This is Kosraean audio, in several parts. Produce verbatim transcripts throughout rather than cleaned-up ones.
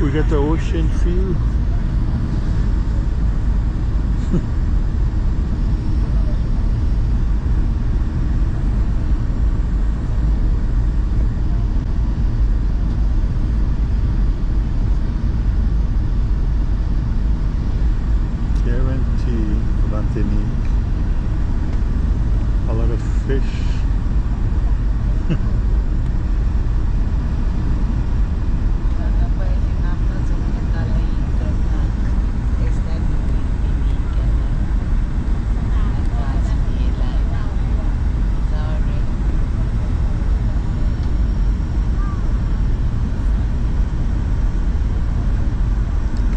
We got the ocean view. Guarantee, Atlantic. A lot of fish.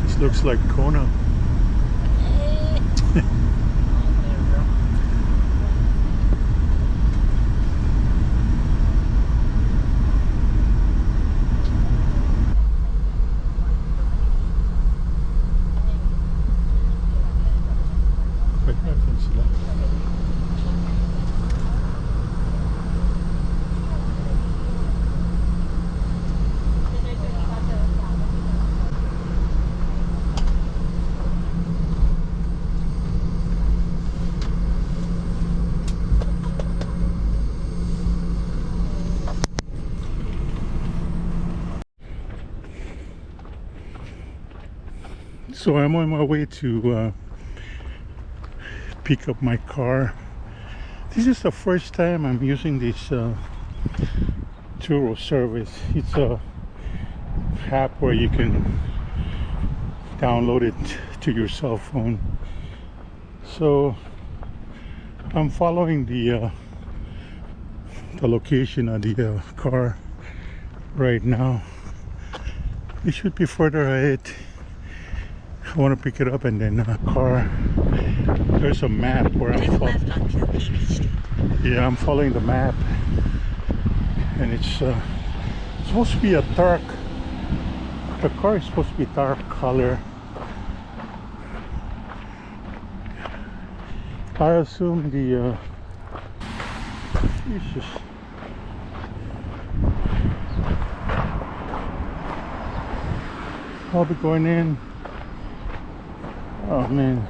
This looks like Kona. So I'm on my way to uh, pick up my car. This is the first time I'm using this uh, Turo service. It's a app where you can download it to your cell phone. So I'm following the uh, the location of the uh, car right now. It should be further ahead. I want to pick it up and then uh, car. There's a map where I'm following. Yeah, I'm following the map, and it's uh, supposed to be a dark. The car is supposed to be dark color. I assume the uh, Jesus. I'll be going in. Oh man.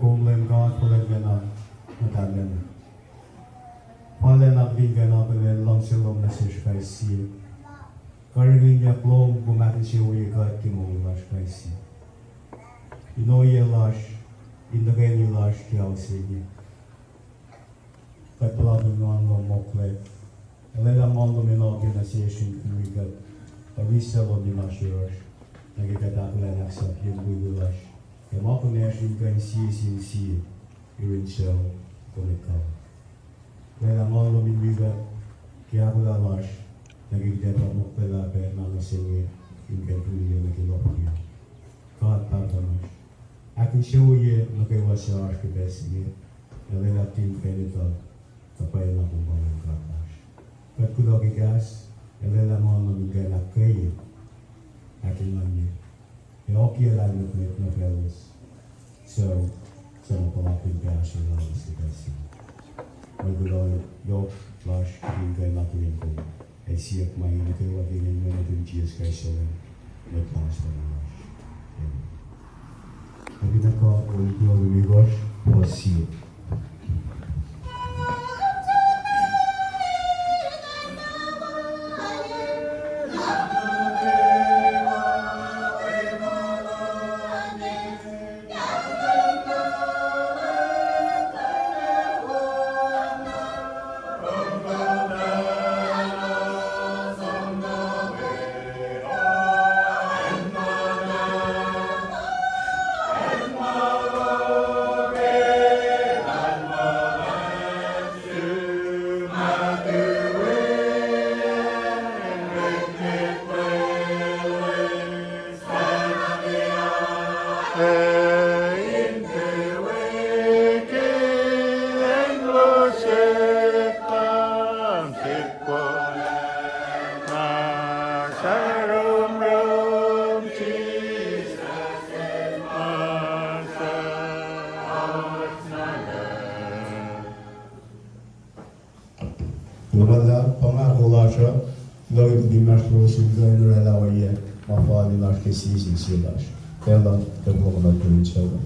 Kom Leum God fuhlwactlacna, muhtahlacna. Fal ac nuhtin kuh in akihlen luhngse lom nuh sesr kais sie. Karihngihnyuck lom kom ahkinsewowoye kuht ke moul lasr kais sie. In ohiyac lasr, in tuhkweni lasr ke ao se inge. Kuht puhlakihn Nguhn lom moklweyuck. Ac lwelah Nguhn lom in oakiyac nuh sesr in kihn wi kuht, ac wi sucu lom in oasr yohrohsr, nuh ke kuht ahkolah in ahksahfye mukwikwi lasr, ac ma kunacsr in kuh in sie sin sie yurin sucu lom in kawuck. Lwelah Nguhn lom in wi kuht ke ahkolah lasr, nuh ke kuht ac moklwelah pac na nuh se inge in kuh in fihliyac nuh ke loh pwacye. God Pahpah tuhmasr, ahkinsewowoye nuh kwewa suc oasr ke pacl se inge, ac lwelah kuht in kuh in etuh tuh pwacye na kom pa Leum God lasr. Kuht kuloh ke kahs, ac lwelah Nguhn lom in kuh in ahkkweye, ahkenganye, ac oakiyac lahlmwetmwet nuh faclos suc, suc ma puhlakihn kahs lom nuh sesr. ma kuloh yohk lasr in kuh in akihlen kom. Ac siyuck ma inge nuh kwewa ke inen Wen nuhtum Jisus Kraist, Leum, Mwet Lahngo se lasr. Amen. Akihlen kom, Olutu, Olumigosh, fuhs sie. Luhman lah, pa nga kolasr uh, lwelah in inmahsrlosr in kuh in oraclah ohiyac ma fal in oasr ke sie sin sie lasr. Pacl uh tiac fohlohk nuh ke insiyacl.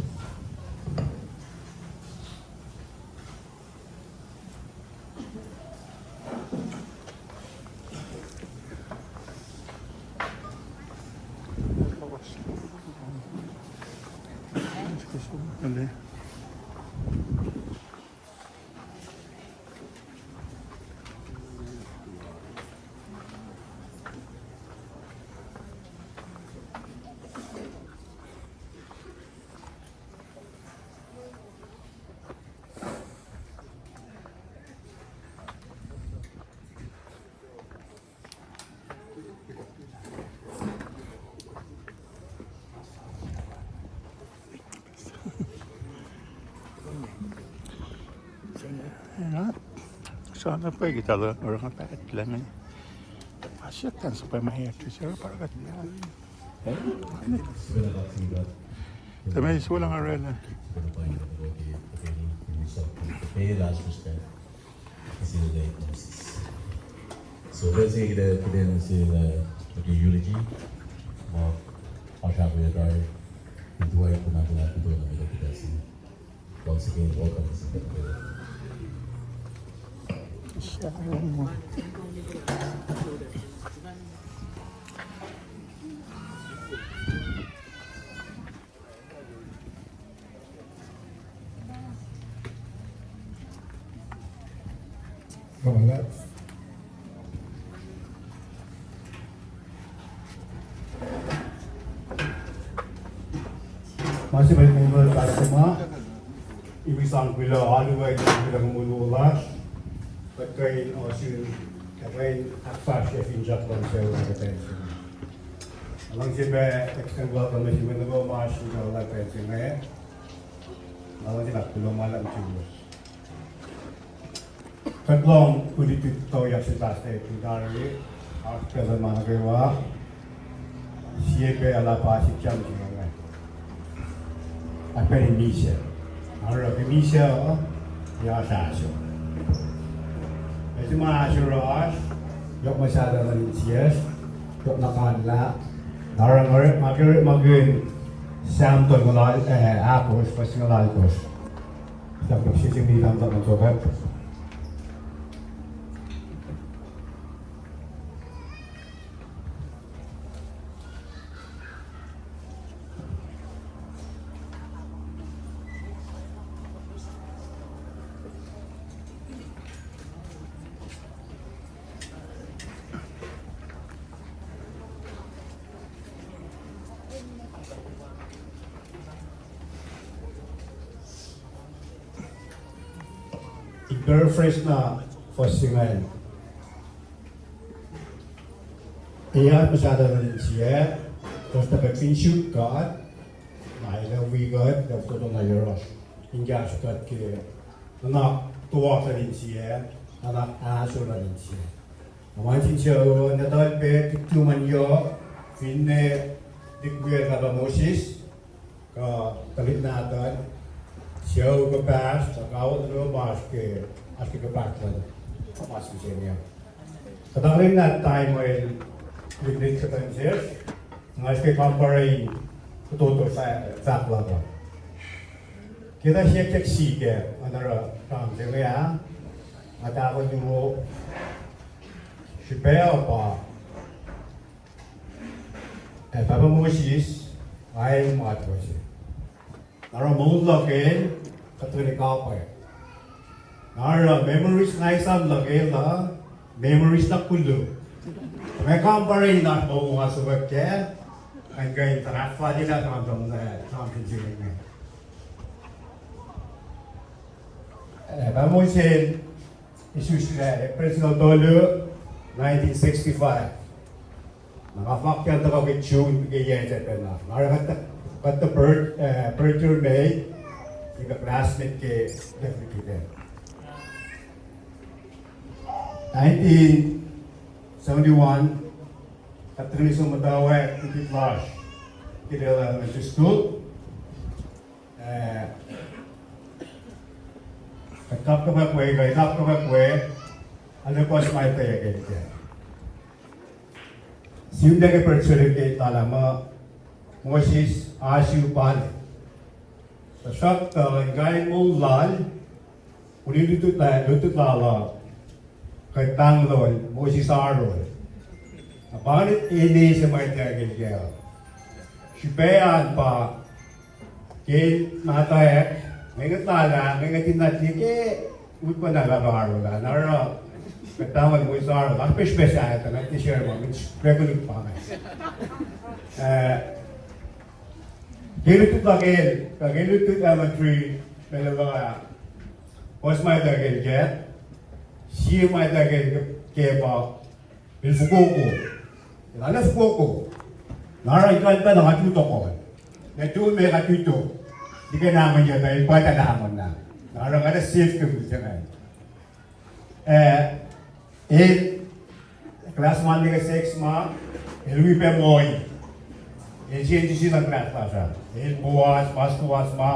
Sa na pwacye ke talan oruh nga paht lac inge. Asyik kan suhpwacma ac tisa pa kuht. Tiac ma sulang orwaclah. Sel Moses. So, pacl se inge kuht, kuht in sel, uh, ke eulogy. Ma, oasr ahkolah tari, in tuai kuh na kuh na kuh na kuh na kuh na. Once again, welcome to Singapore. Ma se met, mongol pastor ma, imi sang kuloh, alu ac kuloh ke moul lasr, kuht kuh in ohsun, kuht kuh in ahkfahsrye finsrak luhn sucu ke pacl se inge. Nga luhngse pac extend welcome nuh sin mwet nuh kwewa ma oasr in kuh luhn pacl se inge. Nga luhngse na kuloh ma luhlahp nuh suwos. Kuht lohng ulutu toyak se last night in tari, oasr pacl ma nuh kwewa, sie pac lah pa sikyak se inge. Ac pacl in misac. Oruh ke misac uh, ac oasr ahsor. Ac se ma ahsor oasr, yohk muhsahllah luhn insiyacsr, yohk na kanlah, na oruh nga orekmakihn Sam tolngoul, eh, ahkosr, fuhs singucul alkosr. Sam tolngoul, sie se mwe tahmtahel sokwack. In paraphrase na fuhs se ingacn. Ac oasr muhsahllah luhn insiyac, tuhsruhktuh pac fin suk God, na el ac wi kuht, el fototo na yohrohsr. In kahsruh kuht ke nuhnak toasr luhn insiyac, nuhnak ahsor luhn insiyac. Na ma sin sucu, na tuhlihk pac tuh tuhman yohk, finne tuhlihk wiyacl Pahpah Moses, kuh tuhlihk nahtuhl, Sucu kuhpahsr, ac kawuck nuh ke ma oasr ke, oasr ke kuhpahsr luhn mas mihsenge. Kuht akihlen na time el limited kuhtuh sesr, nga srihke kampare in fototo sa-, sahk luhk uh. Ke na siyuck sihk ah, nga oruh sramsram se inge ah, nga tahfuh luo, srihpac uh pa, ac Pahpah Moses, ael matwac se. Na oruh moul luhk el, kuht tuhkweni kapwack. Na oruh memories nga esam luhk el uh, memories na koluk. Nga kampare in oasr ma nga sokwack kac, ac kuh in tuhkuh fatilah sramsram, sramsram se inge. Eh, Pahpah Moses el isuslah April singucul tolu, nineteen sixty-five. Na nga fahk kac tuhkuh ke June ke yac se pacna. Na oruh kuht, kuht birth, eh, birth year me, ke classmate ke David Peter. Nineteen seventy-one, kuht tuhkweni som muhtwacwacack ke Kitlash, Kitlash Elementary School. Eh, kuht kapkapwack we, kuht kapkapwack we, arlac puhs ma etweyuck el kac. Sihmlac ke birth certificate lal ah muh Moses Ashu Pale. Tuhsruhktuh in kain moul lal, uni lutlut la-, lutlut lal uh, kuht pahnglol Moses Arol. Na pa inge el se ma etweyuck el kac. Srihpac an pa, ke el matwacack, inge lal ah, inge tiac na tiac ke utpana lal Arol ah, na oruh, kuht pahnglol Moses Arol, oasr pac srihpac sahyac, tuh nga tiac share ma, mwet srihpac koluk pa inge. Eh, ke lutlut lal, ke lutlut elementary, pacl uh, puhs ma etweyuck el kac, sie ma etweyuck el kac pa, el fokoko. El arlac fokoko. Na oruh in kuh in pacna nga tu tokol. Na tu me nga tu tok. Tiac ke nahmonyuck, el pa tuh nahmonyuck. Na oruh nga tuh save ke mihsenge. Eh, el, class one nuh ke six ma, el wi pac moi. El sie sisi luhn class lasr ah. El puhs, mas puhs ma,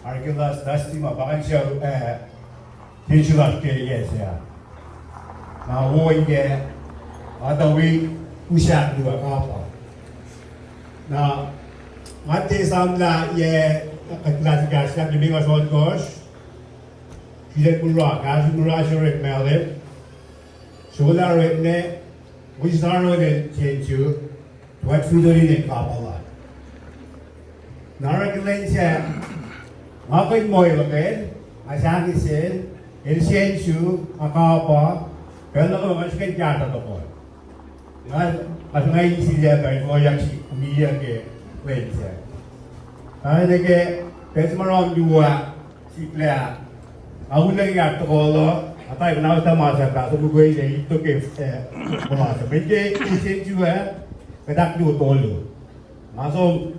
arkilas, dusty ma, pa ingacn suc, eh, tinsu lasr ke yac sac. Na wo inge, atuh wi, usahk luo kapal. Na, nga tiac esamlah yac, kuht class kahslah, limingohsr ohnkohsr. Kilet mura, kahsruh mura se orekma lem. Sola orekma, Moses Arol el tinsu, tuat fitu linen kapal ah. Na oruh ke lwen sac, nga kuh in moul luhk el, nga sahngweng sel, el tinsu, nga kapal, pacl nuh kwewa nga srihke in kahsruh tokol. Nga, nga srihke in siyuck, nga foyak si, miyuck ke lwen sac. Nga nuh ke, pacl se ma round luo, sikla, nga ullac ke kahs tokol uh, nga tuh kuhnaus tuh ma sahp ah, som mukwila itto ke, eh, puhla sahp ah. Mweyen ke, ke tinsu ah, kuht ahkluo tolu. Nga som,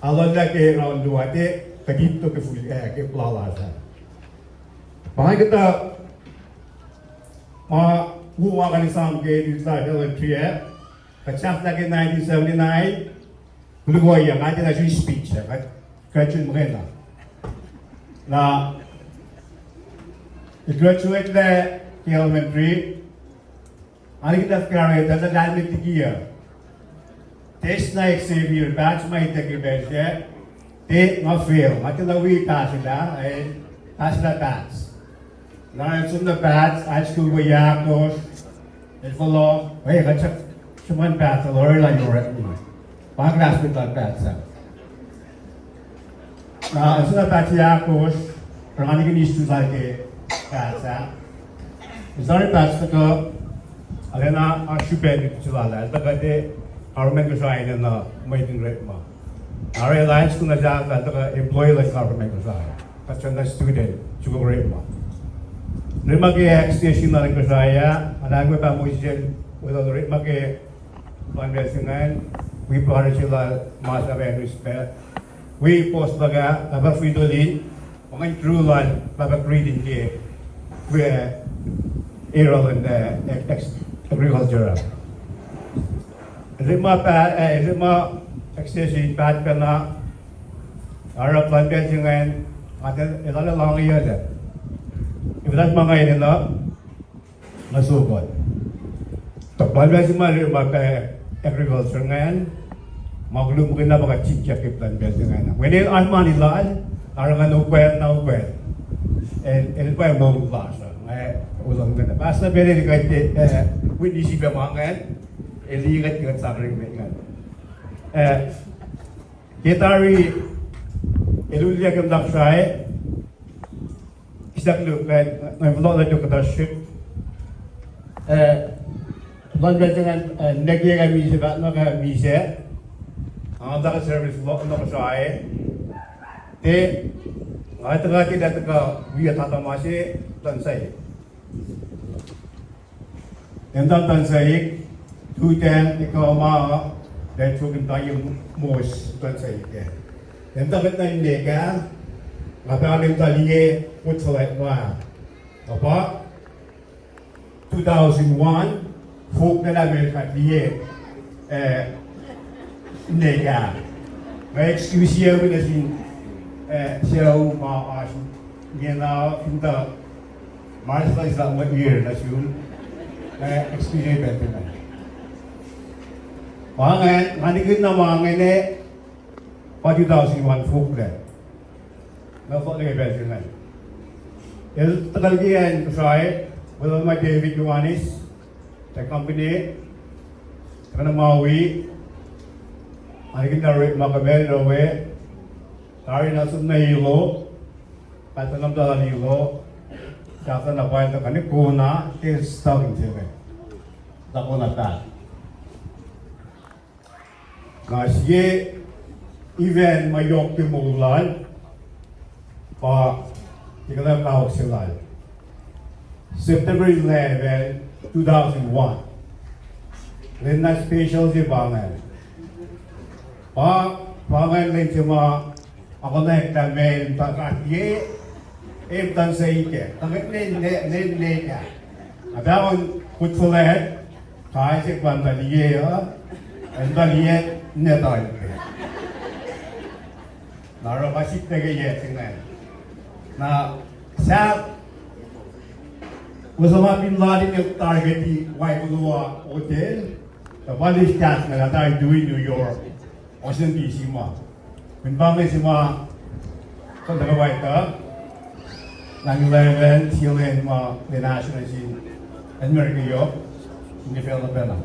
nga lotwelah ke round luo ah, tiac, kuht itto ke full, eh, ke puhla sahp ah. Pa inge kuhtuh, ma, wo ma kuh in sang ke, in sa, elementary ah. Kuht sahflah ke nineteen seventy-nine, koluk ohiyac, nga tiacna sun speech ah, kuht, kuht sun muhkwena. Na, graduate lah ke elementary, nga liki tuh graduate, tuh lahlmwetmwet liki ah. Test na Xavier, pass ma ituckyang pacl sac, tiac nga fail, nga tiacna wi pass lah, eh, pass lah pass. Na el som na pass, high school we ahkosr, el fohlohk, eh, kuht sruhk sruhmuhn pass, el orwaclah yohrohl. Pa classmate lal pass ah. Na el som na pass ahkosr, oruh nga nikihn issue lal ke pass ah. Sorry, pass tuhkuh, arulacna oasr srihpac nuh sel lal ah, el tuhkuh tiac government Kosrae enenuh mwet in orekma. Arulacna high school na sahflah, el tuhkuh employee luhn government Kosrae. Kuht sruhna student, sukok orekma. Orekma ke extension luhn Kosrae ah, anakwe pa mwe sisel, weluhl orekma ke Lun pacl se ingacn, wi pruhe se lal Master Henry Smith, wi boss luhk ah, Pahpah Fridolin, pa ingacn crew lal Pahpah Creedon ke, wi, eh, area luhn, eh, ex-, ex-, agriculture ah. Orekma pa, eh, orekma extension paht pacna, oruh lun pacl se ingacn, Nga tuh etuh lah nga etuh lah, efuh tuh ma nga enenuh, nga sokot. Tuh plwacn pacl se ma lwelah ma ke agriculture ingacn, ma koluk muhkwena pa kuht sikyak ke plwacn pacl se ingacn. Mweyen el oasr mani lal, oruh ngan ukwacl na ukwacl. El, el pa moul lasr uh, nga ulos ingacn. Pastor Bennett el kuh in, eh, witness pac ma ingacn, el liye kuht ke kuht sacrament ingacn. Eh, Ke tari eltahl ke Kosrae, siyuck luhk ah, nga fohlohk nuh ke kuhtuh srihk. Eh, luhn pacl se ingacn, eh, ninac kiyac ah misac, pahtna ah misac. Nga tuh ke service luhk nuh Kosrae. Tiac, nga tuhkuh tiac tuhkuh wi tahtuh ma se, Tuhnsaik. Emtuh Tuhnsaik, tutan ekuh ma, that took him time most Tuhnsaik ah. Emtuh kuht nuh Neka, nga pahng emtuh liye, put fuhlwact ma. Apa, two thousand one, fok na lah me kuht liye, eh, Neka. Nga excuse ye nuh sin, eh, sucu ma oasr ingena, fintuh ma sla sla mwet year nuh sum, eh, excuse ye pacl pacna. Pa ingacn, nga nikihn na ma ingacn ah, pa two thousand one fok lac. Nga fohlohk nuh ke pacl se ingacn. El tuhkuh liki acn Kosrae, weluhl ma David Ioannis, the company, tuhkuh nuh Maui, nga nikihn na orekma ke Mel Roe, tari na som nuh Hilo, pacl tuh nga muhta lal Hilo, sahflah na pacl tuh kuh in kona, tiac stuck in se inge. Tuh kona pac. Na sie event ma yohk ke moul lal, pa, tiac kuh lah kawuck se lal. September eleven, two thousand one. Lwen na special se pa ingacn. Pa, pa ingacn lwen se ma, akonwacack lah Mel muhta fahk ye, Emtuh Tuhnsaik ah, tuh nwe, nwe, nwe, nwe ah. Nga pahng put fuhlwact, kais se pa muhta liye uh, muhta liye, nwe tuh liye. Na oruh pa sikyak ke yac se ingacn. Na sahp, Osama bin Laden el targeti Waikoloa Hotel, tuh pa list kahs na lah tari tui New York, Washington D C ma. Fin pa inge se ma, kuht tuhkuh paituh, nine eleven, C L N ma, the national scene, America yohk, in the film pacna.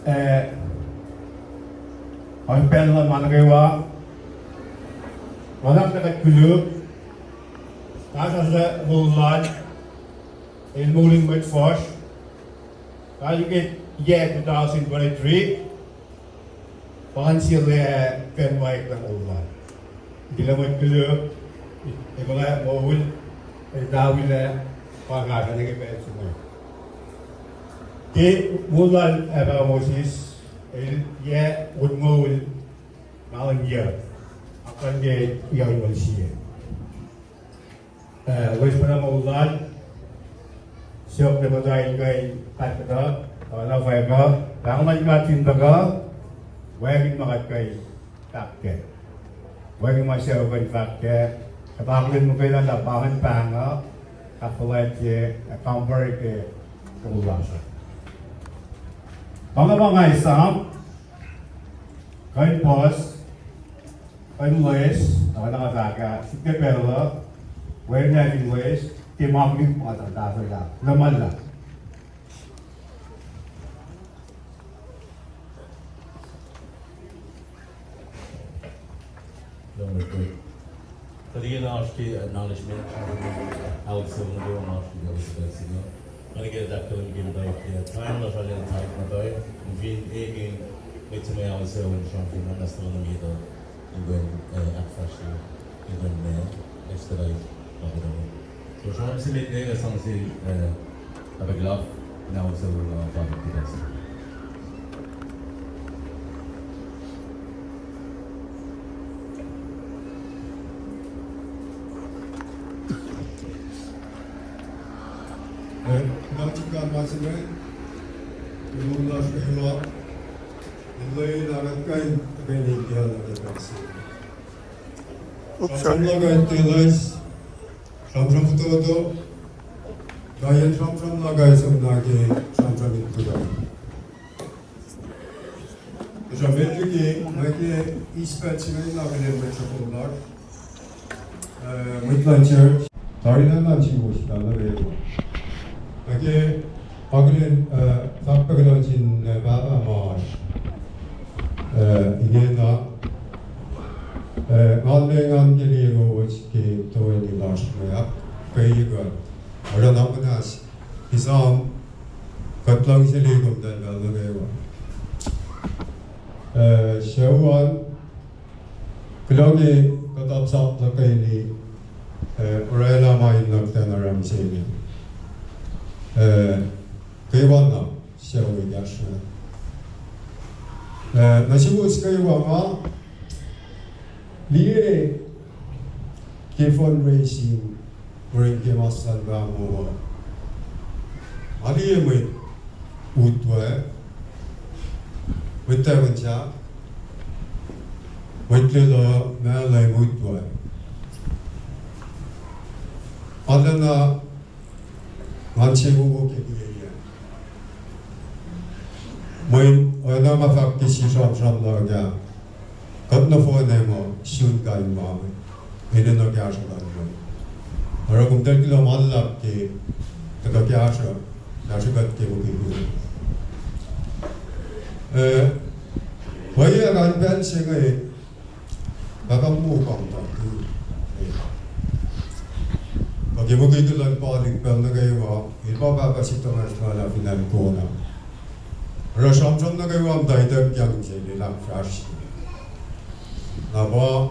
Eh, oasr pacl luhn ma nuh kwewa, ma nuh kwewa kuht koluk, kahsruh moul lal, el moul in mwet fuhsr, kalike yac two thousand twenty-three, pa inge sie lwen pacl ma eklac moul lal. Kila mwet koluk, ekuhllah moul, el tawilac, pa kahsruh nuh ke pacl se inge. Ke moul lal Pahpah Moses, el yac ongoul, ngalin yac, ahkkahlwemye yac ongoul sie. Eh, loes pacna moul lal, siyuck na muhta in kuh in paht kuhtuh, uh, na fahkwack, pahng luhn God fin tuhkuh, wacngihn ma kuht kuh in fahk kac. Wacngihn ma sucu kuh in fahk kac, kuht akihlen muhkwena lah pa ingacn pahng uh, ahkfuhlwactye, ac compare ke moul lasr uh. Pa inge ma nga esam, kuh in puhs, kuh in loes, na nga fahk ah, srihke pacl uh, wacngihn in loes, tiac ma koluk ma tuh tahfwelah, luhmahlah. Kuht ingena oasr ke acknowledgement, Alex, oasr ke Alex, Alex, Nga nuh ke ahkkahlwemye ke muhtwacwacack, time lasr arlac tight na pwacye, fin emin mwet se ma Alex, Alex, sramsram, na sramsram, Ingwen, eh, ahkfahsrye, ingwen, eh, expedite, ma kuht uh. So, sramsram se met, eh, sang se, eh, apaklaf, na use, uh, pa kuht uh. Eh, kuht ac sifilpac ma se inge, in luhn lasr ke Lord, in lwelah kuht kuh in tuhkweni ke luhn lasr. Sramsram luhk uh tilac, sramsram fototo, kain sramsram luhk uh som nuh ke sramsram in tuhkuh. Sramsram in tuhkuh, nuh ke eis pacl se inge nuh ke mwet soko lasr, eh, mwet luhn church, tari na nuh suwos pacl nuh kwewa. Nuh ke akihlen, eh, fahk pac kuloh sin, eh, pahpah ma oasr, eh, ingena, eh, ngan me ngan ke liye kowos ke toeni lasr me ahkkweye kuht. Oruh na muhnahs, esam, kuht luhngse liye komtal pacl nuh kwewa. Eh, sucu an, kuloh ke kuht apsap luhkeni, eh, orwaclah ma in nuhkwewa oruh mihsenge. Eh, kwewana sucu ekahsr inge. Eh, nuh suwos kwewa ma liye ke fundraising, orekma ke ma sal pahngon uh, nga liye mwet utwe, mwet tafun sahk, mwet lwelah, ma lwelah utwe. Arulacna ngan se wowo ke liye. Mweyen oacna ma fahk ke sramsram luhk ah, kuht nohfohn ac muh sun kain ma inge, enenuh kahsruh luhn mwet. Oruh komtal kuloh ma luhlahp ke tuhkuh kahsruh, kahsruh kuht ke mukwikwi. Eh, pwacye, kain pacl se inge, pahpah muh kom tuh, eh, kuh ke mukwikwi luhn palik pacl nuh kwewa, el pa pahpah se tuhmwacsr ma lah fin acn Kona. Oruh sramsram nuh kwewa muhtwacta ke acn se lwelah fahsr. Na pa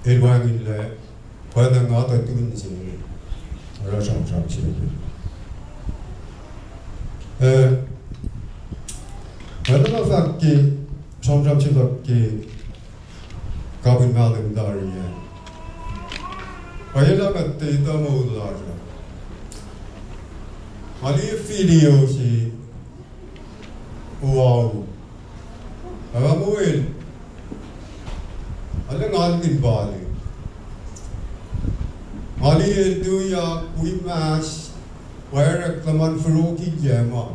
el wacngihnlac, pwacnwacng nga tuh tun se, oruh sramsram se. Eh, pwacnwacng nga fahk ke sramsram se luhk ke kapihn mahlwem tari ah. Pwacye lah kuht tiac etuh moul lasr uh. Nga liye video se oau. Pahpah muh el arulacna ngalkihn palik. Nga liye el tuyak wi mas, pwacrwack luhman forokiyac ma.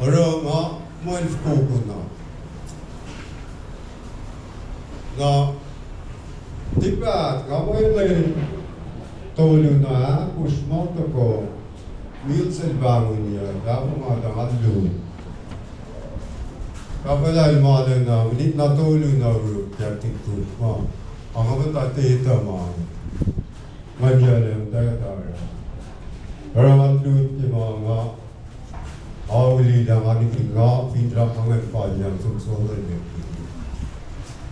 Oruh nga muh el fokokona. Na tipaht nga muh el tolu na ahkosr ma tohkoh, meal se el pahngon ah, pahpah ma tuh nga lut. Pahpah lah el ma lwelah minit na tolu na oruk ke active group ma. Ac nga muhta tiac etuh ma. Nga tiac lwelah muhtwacta oruh. Oruh nga lut ke ma nga auli lah nga nihkihn nga fin sramsram ngan fal yang som solol met.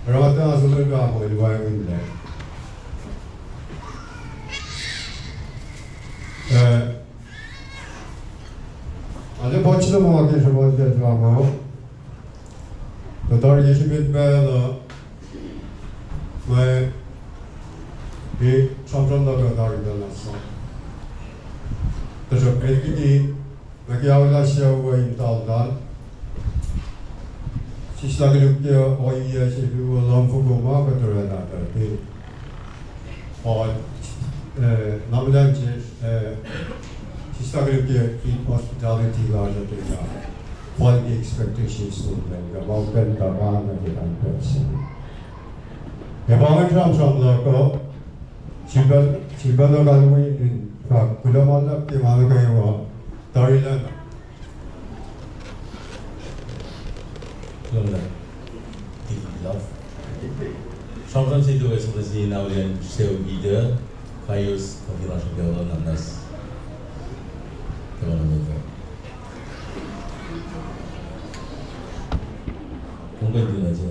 Oruh nga tuh solol pac muh el wacngihnlac. Eh, ac pa sila ma ke sramsram luhk ah. Tuh tari ke srihpen pacl uh, ma, eh, sramsram luhk uh tari pacl na sang. Tuhsruhk el kihtin nuh ke aolah sucu uh in taltal. Sislah koluk ke ohiyac se luo lumfoko ma kuht orwaclah tuh ke, eh, na muhtwacn se, eh, sislah koluk ke fin hospitality lasr uh, fal ke expectations lom an, kuh ma upac in tuhpan nuh ke kain pacl se. Ac pa inge sramsram luhk uh, sifilpac, sifilpac na kalweni in fahk kuloh ma luhlahp ke ma nuh kwewa tarilacna. Kuloh ma luhlahp. Sramsram se tuh esamesi na ulian sucu Peter, Kaius, kuh fin lasr ke ola nas. Kuloh ma luhlahp. Kom kuh in tuna se.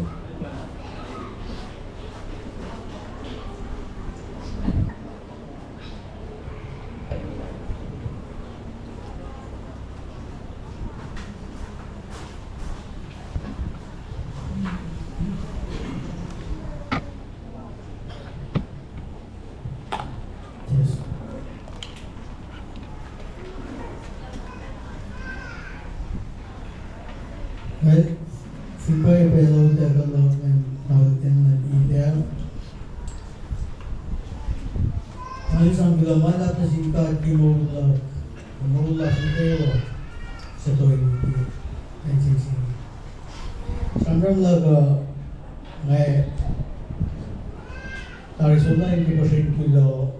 Well, fin pwacye pac lotwelah kuloh ngan, uh, ten ngan ita. Nga sang kuloh ma luhlahp nuh sin God ke moul luhk, moul lasr nuh kwewa, suc toeni ke N C C. Sramsram luhk uh, nga tari soenna in ke puhsren kuloh,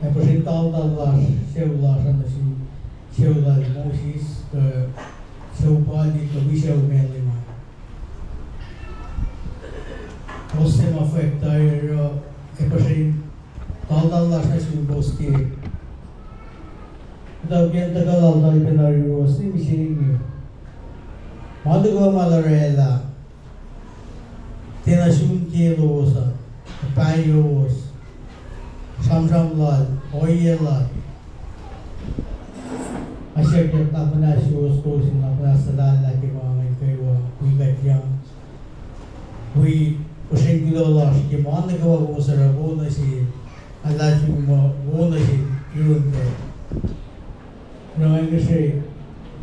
ac puhsren taltal lasr, sucu lasr uh nuh sin sucu lal Moses, kuh sucu Pali, kuh wi sucu Meli ma. Kowos se ma fwack tari uh, ac puhsren taltal lasr nuh sin kowos ke, kuhtuh ke tuhkuh laltal pacna yuruwos nuh mihsenge. Ma nuh kwewa ma el orwaclah, tiacna sun ke lowos uh, pahyowos, sramsram lal, ohiyac lal. Asyakyuck na muhnahs suwos kowos in na muhnahs suhlallahlah ke ma ingacn kwewa, wi kuhtyang, wi puhsren kuloh lasr ke ma nuh kwewa kowos oruh wo nuh sel, alu muh wo nuh sel, yurin pac. Oruh nga ngihsre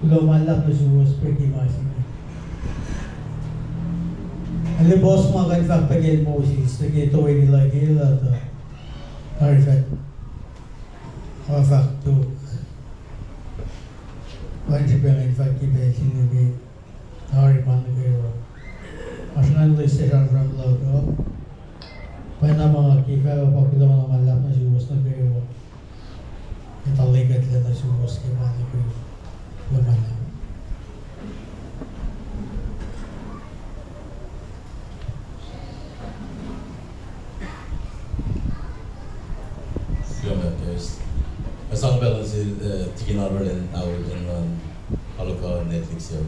kuloh ma luhlahp nuh suwos pac ke ma se inge. Arlac puhs ma kuh in fahk pac kacl Moses, tuh ke toeni lal ke el uh tuh tari fahk, ma fahk tok, kuh in srihpac ngan fahk ke pacl se inge ke tari ma nuh kwewa. Oasr ngan loes sesr sramsram luhk uh. Pacna ma ke fahk uh pa kuloh ma luhlahp nuh suwos nuh kwewa. Etuh liki kuht lac nuh suwos ke ma nuh kwewa. Kuloh ma luhlahp. Kuloh ma luhlahp. Nga sang pacl nuh sel, eh, Tikin Albert and Aul in run alu kuh Netflix uh.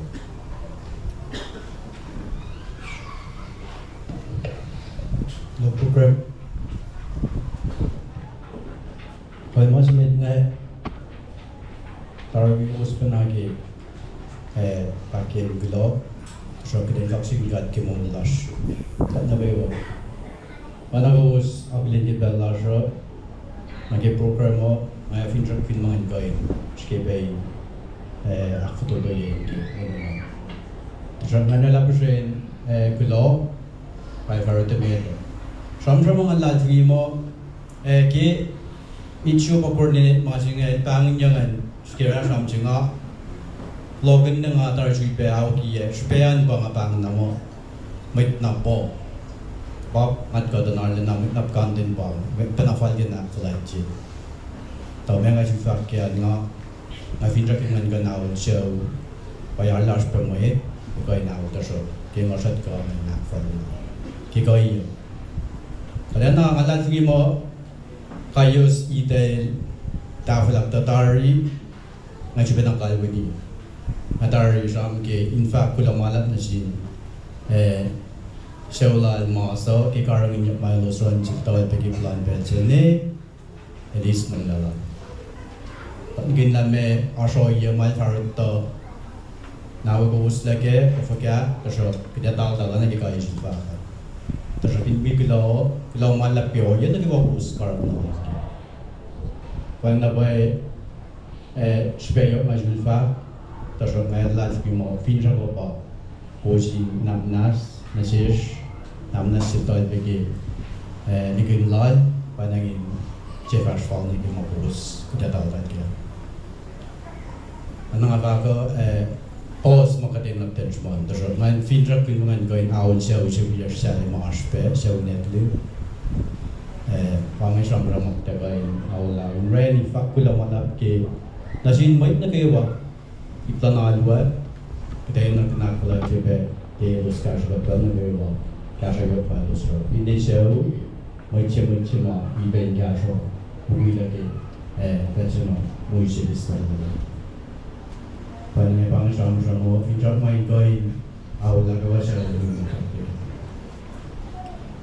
No program. Kuloh ma se met inge. Tari kowos pacna ke, eh, fahk ke kuloh, sruhk kuht in kaksakihn God ke moul lasr. Kuht nuh kwewa. Pacna kowos akihlen ke pacl lasr uh, nuh ke program uh, nga finsrak fin ma ngan kuh in srihke pac in, eh, ahkfototoye ke moul uh. Tuhsruhk ngan elah puhsren, eh, kuloh, pa fahsr emet uh. Sramsram ma nga luhlahlfongi muh, eh, ke Mitchell pa coordinate ma se inge, pahngonyuck an, srihke sramsram se nga, lokin na nga tari srihpac aokiyac, srihpac an pa nga pahngna muh, mwet na po. Pa nga kuh tuh na arulacna mwet na puhkantwen pa, mwet pacna fal ke na ahkfuhlwactye. Tuh ma nga sifil fahk ke an nga, nga finsrak in ngan kuh in aol sucu, pa arlac oasr pac mwet, kuh in aol tuhsruhk, ke nga srack kuh ngan ahkfalye. Ke kuhiyac. Kuht na nga luhlahlfongi muh, kaios itail tahfwelah tuh tari, nga sifacna kalweni. Nga tari sramsram ke in fahk kuloh ma luhlahp nuh sin, eh, sucu lal Masa ke karihngihnyuck ma elos oruh in sifil tuh pac ke plwacn pacl se inge, elos nuh lala. Kuht kihn lah meac oasr ohiyac ma el fahsr tuh, na wo kowos lac kac, kuh fuhkah, tuhsruhk kuht ac taltalna ke kaiyac sifacna. Tuhsruhk in wi kuloh, kuloh ma luhlahp ke ohiyac nuh kwewa kowos karihngihn. Pacna pwacye, eh, srihpac yohk ma sifil fahk, tuhsruhk nga luhlahlfongi muh finsrak uh pa kowos in nwacsnwacs nuh sesr, nwacsnwacs sifil tuh pac ke, eh, nihkihn lal, pacna in se fahsr fal nuh ke ma kowos kuht ac taltal kac. Oacna nga fahk uh, eh, puhs ma kuht enenuh in sruhmuhn, tuhsruhk ngan finsrak in ngan kuh in aol sucu se wiyacsr sahyac ma oasr pac, sucu Netlu. Eh, pa inge sramsram ma kuht ac kuh in aol uh in orani fahk kuloh ma luhlahp ke nuh sin mwet nuh kwewa, ip luhn alu uh, kuht ac enenuh in ahkfuhlwactye pac ke elos kahsruh kuht pacl nuh kwewa, kahsruh kuht pa elos oruh. Finne sucu, mwet se, mwet se ma wi pac in kahsruh, mukwilac ke, eh, pacl se ma mwe selis lal. Pa inge pa inge sramsram uh, finsrak ma in kuh in aol uh kwewa sucu lal.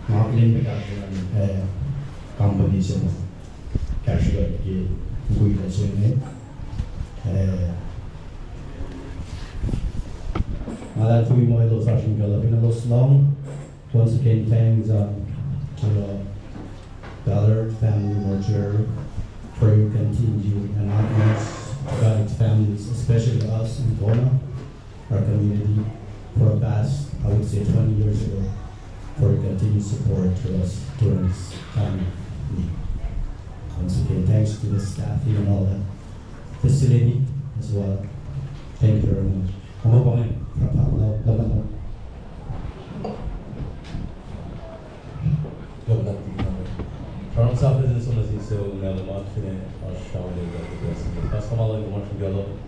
Ma akihlen pac kahsruh, eh, company se ma kahsruh kuht ke mukwilac se inge. Eh, nga luhlahlfongi muh elos oasr in kuloh fin elos lohng. Once again, thanks, uh, to the Ballard family mortuary for your continued and utmost to guide families, especially us in Kona, our community, for the past, I would say, twenty years ago, for your continued support to us during this time of need. Once again, thanks to the staff here and all the facility as well. Thank you very much. Kom pa inge, pa, pa, pa, pa. Sramsram sahflah se som nuh sin sucu Malem, finne oasr sramsram lal Pastor Malem, kom oasr ingacn.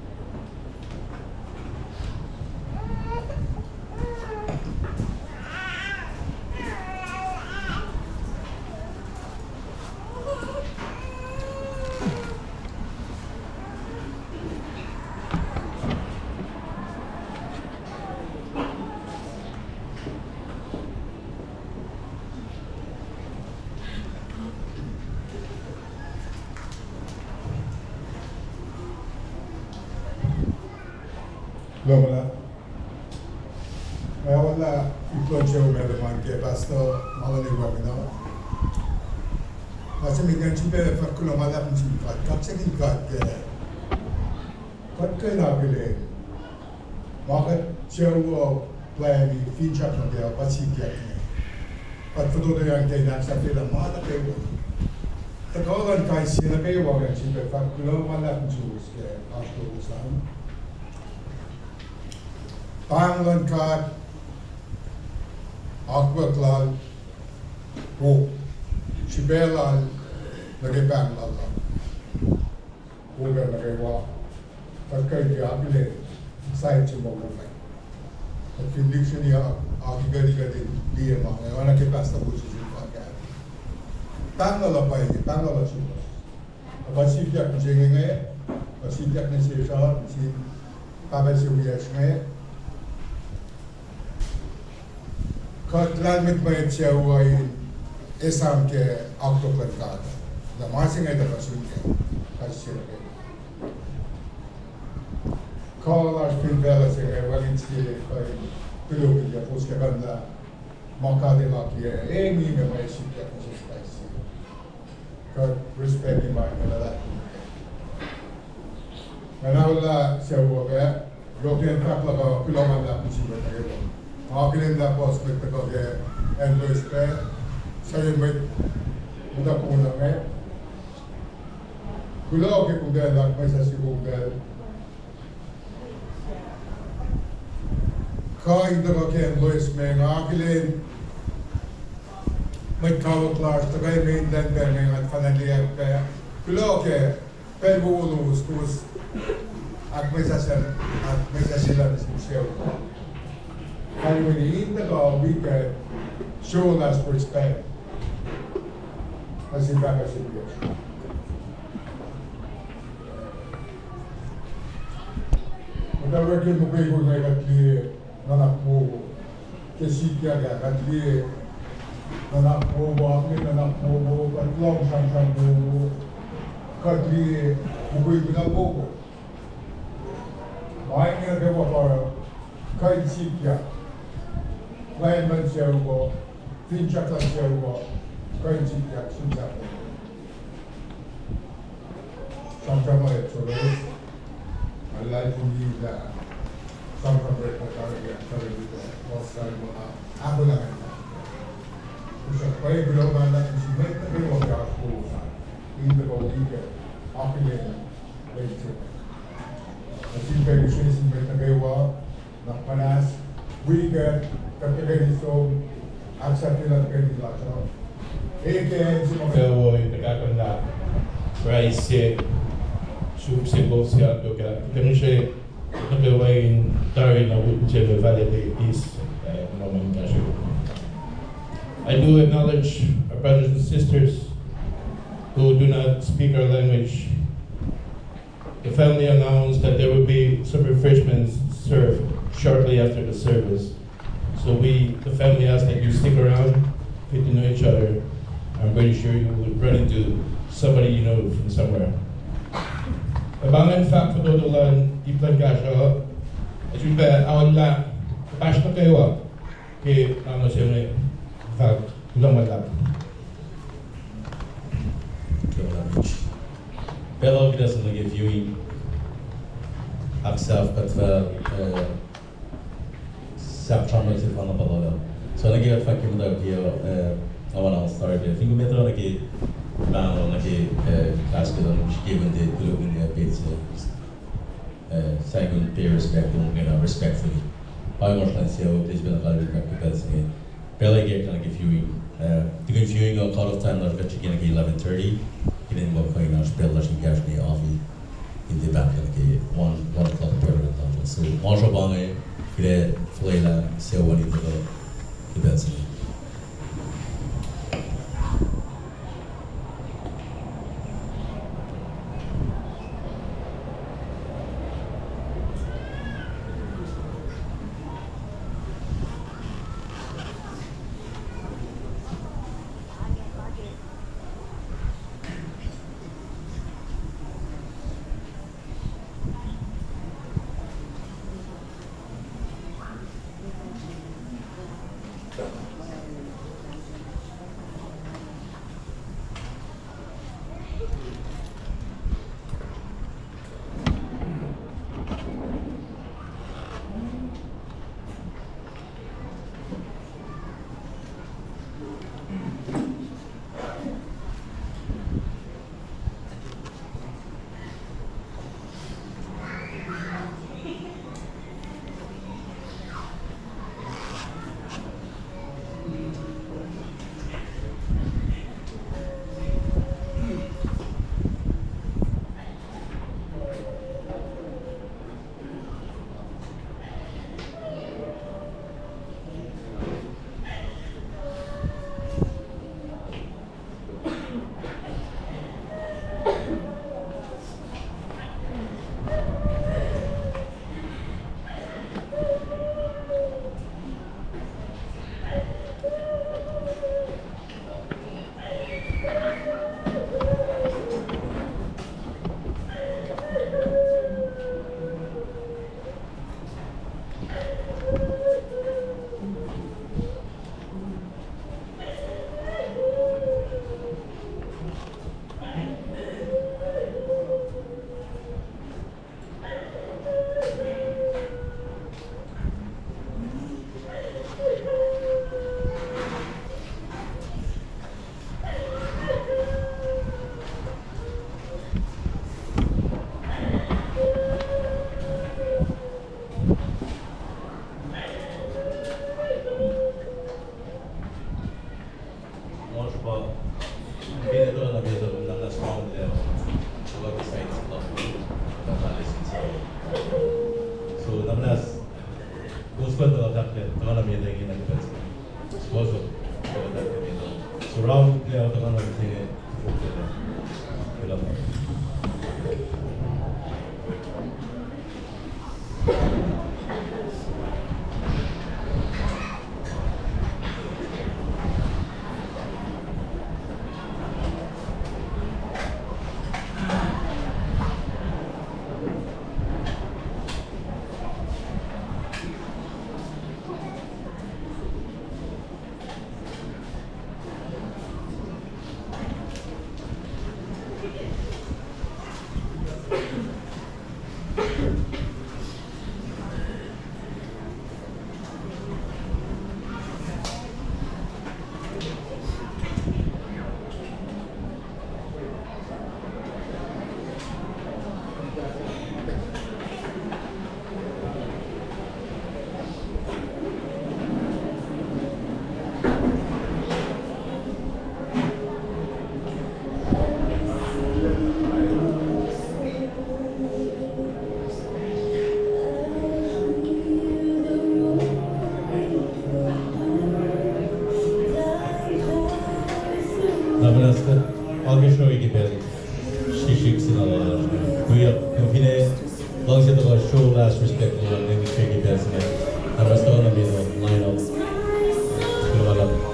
Kuloh ma luhlahp. Nga oruh ip luhn sucu Malem an ke Pastor Malem wacngihn. Nga siyuck in sifilpac fahk kuloh ma luhlahp nuh sin God, kaksakihn God ke kuht kuh in akihlen ma kuht sucu uh plwacni finsrak nuh kac uh, kuht sikyak inge. Kuht fototoyang ke in ahksahfyelah ma nuh kwewa. Tuhkuh luhn kais sie nuh kwewa, nga sifilpac fahk kuloh ma luhlahp nuh suwos ke oasr lowos an. Pahng luhn God, akwuck lal, wo, srihpac lal nuh ke pahng lal uh. Wo pacl nuh kwewa kuht kuh in akihlen side se ma wo inge. Kuht fin lihksreni akihlen kuht in liye ma inge, oacna ke Pastor Moses el fahk ah, pahng lal uh pa inge, pahng lal uh suwohs. Kuht sikyak nuh se inge, kuht sikyak nuh sesr uh, nuh sin pahpah se wiyacsr inge. Kuht lahlmwetmwet sucu uh in esam ke akwuck luhn God. Na ma se inge tuhkuh sun kac, kais sie nuh kac. Kuh lasr fin facluh se inge, wacngihn sie kuh in tulokihnyac, fohs ke kuhnlah ma God El akiyac, e, ngi me mwe sikyak nuh sesr kais sie. Kuht respect ma inge luhlahp. Nga na oruh sucu uh pac, yohk in fahk luhk uh kuloh ma luhlahp nuh sin mwet nuh kwewa. Nga akihlen lah puhs mwet tuhkuh ke acn Lois pac, suc mwet muhta kona inge. Kuloh ke kom pacl luhk, mwe sasuc kom pacl kuh in tuhkuh ke acn Lois me, nga akihlen mwet kawuck lasr tuhkuh me in lwen pac me nga fanac liye pac. Kuloh ke pacl wowo lowos, kowos ahkmwesahsyelah, ahkmwesahsyelah nuh sin sucu. Kalweni in tuhkuh wi kuht sucu lasr respect nuh sin pahpah se wiyacsr. Muhtwacwacack ke mukwikwi inge kuht liye nuhnak wowo. Ke sikyak ah kuht liye nuhnak wowo, akihlen nuhnak wowo, kuht lohng sramsram wowo, kuht liye mukwikwi na wowo. Ma inge nuh kwewa pa kuh in sikyak, plwacn luhn sucu uh, finsrak luhn sucu uh, kuh in sikyak sun sahflah. Sramsram ma etuh, nga luhlahlfongi lah sramsram rek kuht tari, tari, tari, ahkolah. Usrnguck pwacye kuloh ma luhlahp nuh sin mwet nuh kwewa ke oasr kowos an, in tuhkuh wi kuht akihlen lwen se inge. Nuh sin pac use sin mwet nuh kwewa, na muhnahs, wi kuht, kuht tuhkweni som, ahksahfyelah tuhkweni lasr uh. Ac ke acn se ma pacl wo in tuhkahkihn lah Christ se, suk se, kol se, ahkyohkye, kuht ngihsre nuh kwewa in tari na wi kuht in validate this, uh, moment in time. I do acknowledge our brothers and sisters who do not speak our language. The family announced that there will be some refreshments served shortly after the service. So we, the family, ask that you stick around, get to know each other. I'm pretty sure you will run into somebody you know from somewhere. Ac pa ingacn fahk fototo luhn ip luhn kahsruh, ac sifilpac aollah, fahsr nuh kwewa ke ma se inge, fahk kuloh ma luhlahp. Pacl uh kuht ac som nuh ke viewing, ahksahf kuht fah, uh, sahp sramsram se fahk na pacl uh. So nuh ke kuht fahk ke muhtwacwacack, uh, awana start, fin kom etuh nuh ke Pahngon nuh ke, eh, kahs ke luhn srihke in tiac kuloh ke page se, eh, sahyacn pay respect, on kena respectfully. Pa inge oasr luhn sucu, tiac sifacna kalweni ke pacl se inge. Pacl uh ke, ke viewing, eh, tukun viewing uh, cut off time lasr uh srihke nuh ke eleven thirty. Kihtin muh kuh in oasr pacl lasr in kahsruh ne afi in tiac paht nuh ke one, one o'clock pacl uh. So, ma sruhmuhn inge, kuht ac fuhlwelah sucu an in tuhkuh ke pacl se inge. Oasr pa, kena tuh na pacl uh, na na strong lac, so like the side club, na na listen so. So na muhnahs, kowos kuh in tuhkuh tahk, tuhkuh na met inge na ke pacl se inge. Kowos kuh in tuhkuh tahk met uh. So round lac, tuhkuh na met inge. Kuloh. Na muhnahs kuht akacsruhi ke pacl srihsrihk se na lal. Kuh, kuh finne luhngse tuhkuh show last respect lal, nwe srihke pacl se inge. Na muhnahs tuhkuh na met uh, line up. Kuloh ma luhlahp.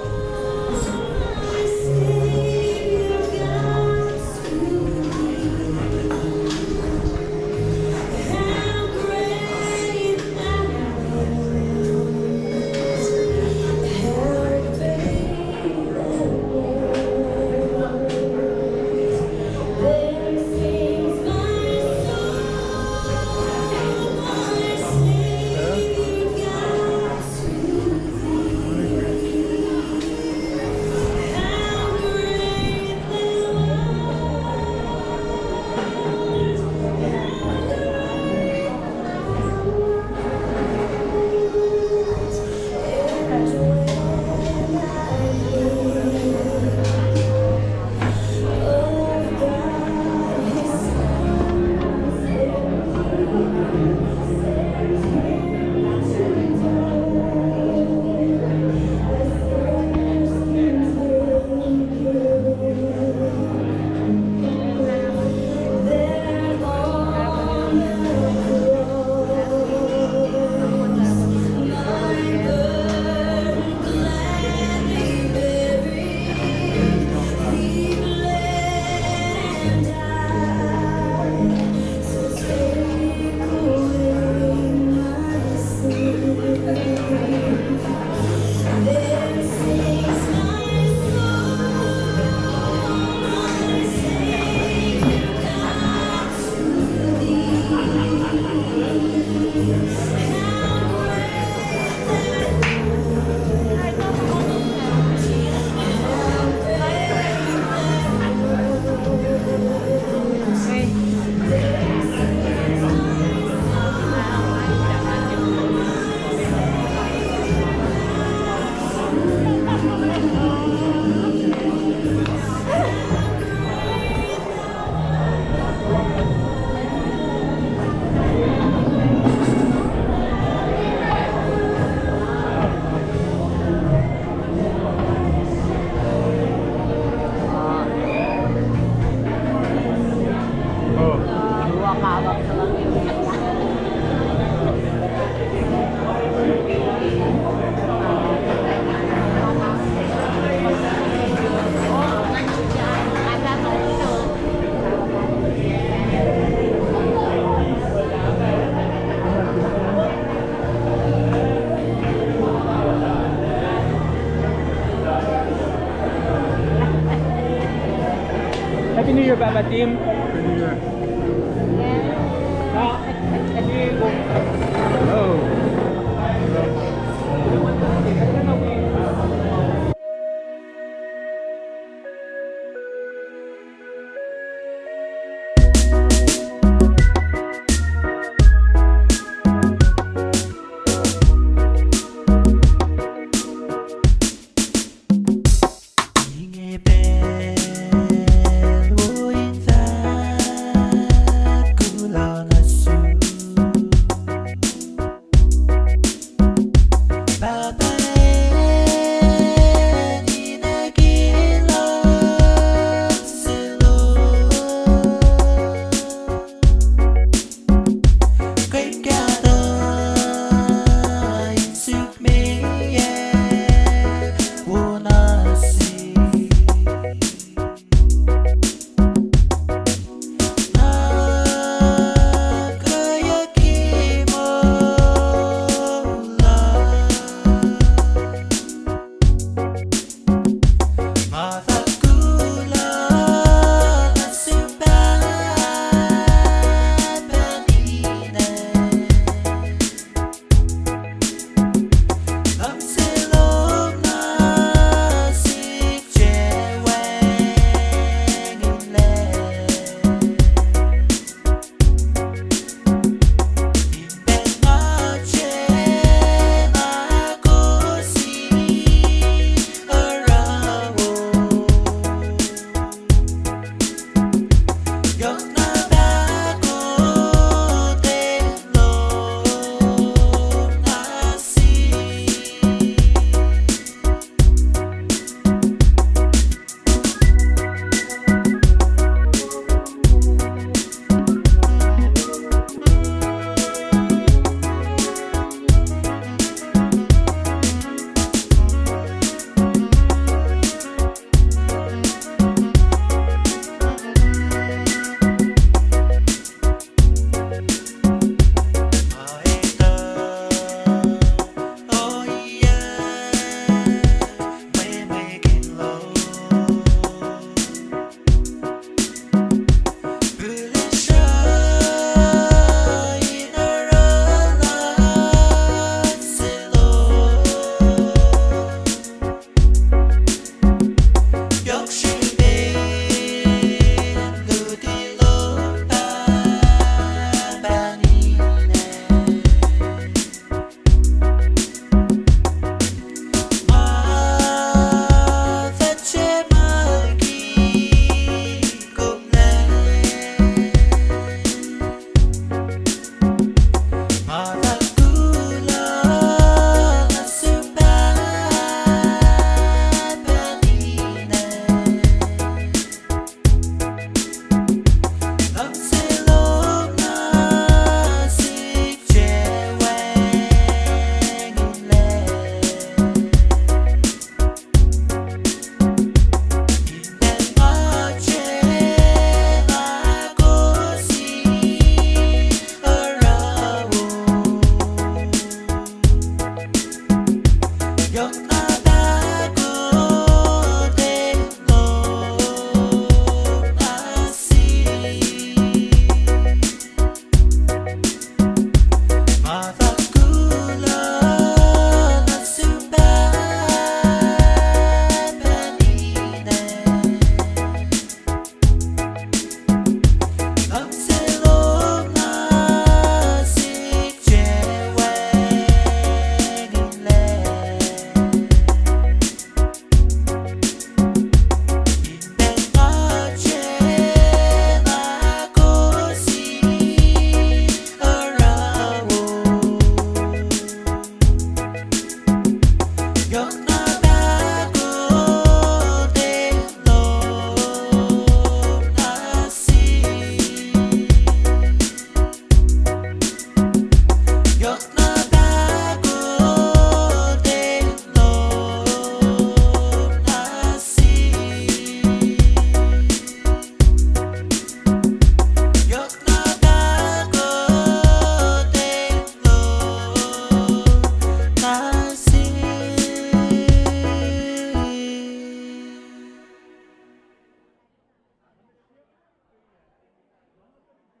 Happy New Year, Papa Tim. Happy New Year. Oh. Inge pacl wo in fahk kuloh nuh sum.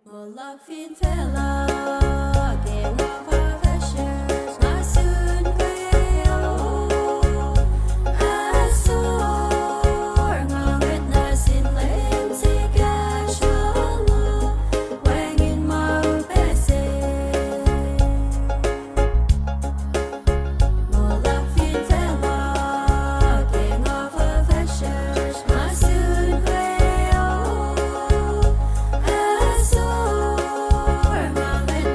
Moul luhk fin facluh ke nga fahsr, nga sun kweok. Ahsor nga ngwet nuh sin Leum se kahsruh luhk, wacngihn ma upac se. Moul luhk fin facluh ke nga fahsr, nga sun kweok. Ahsor nga ngwet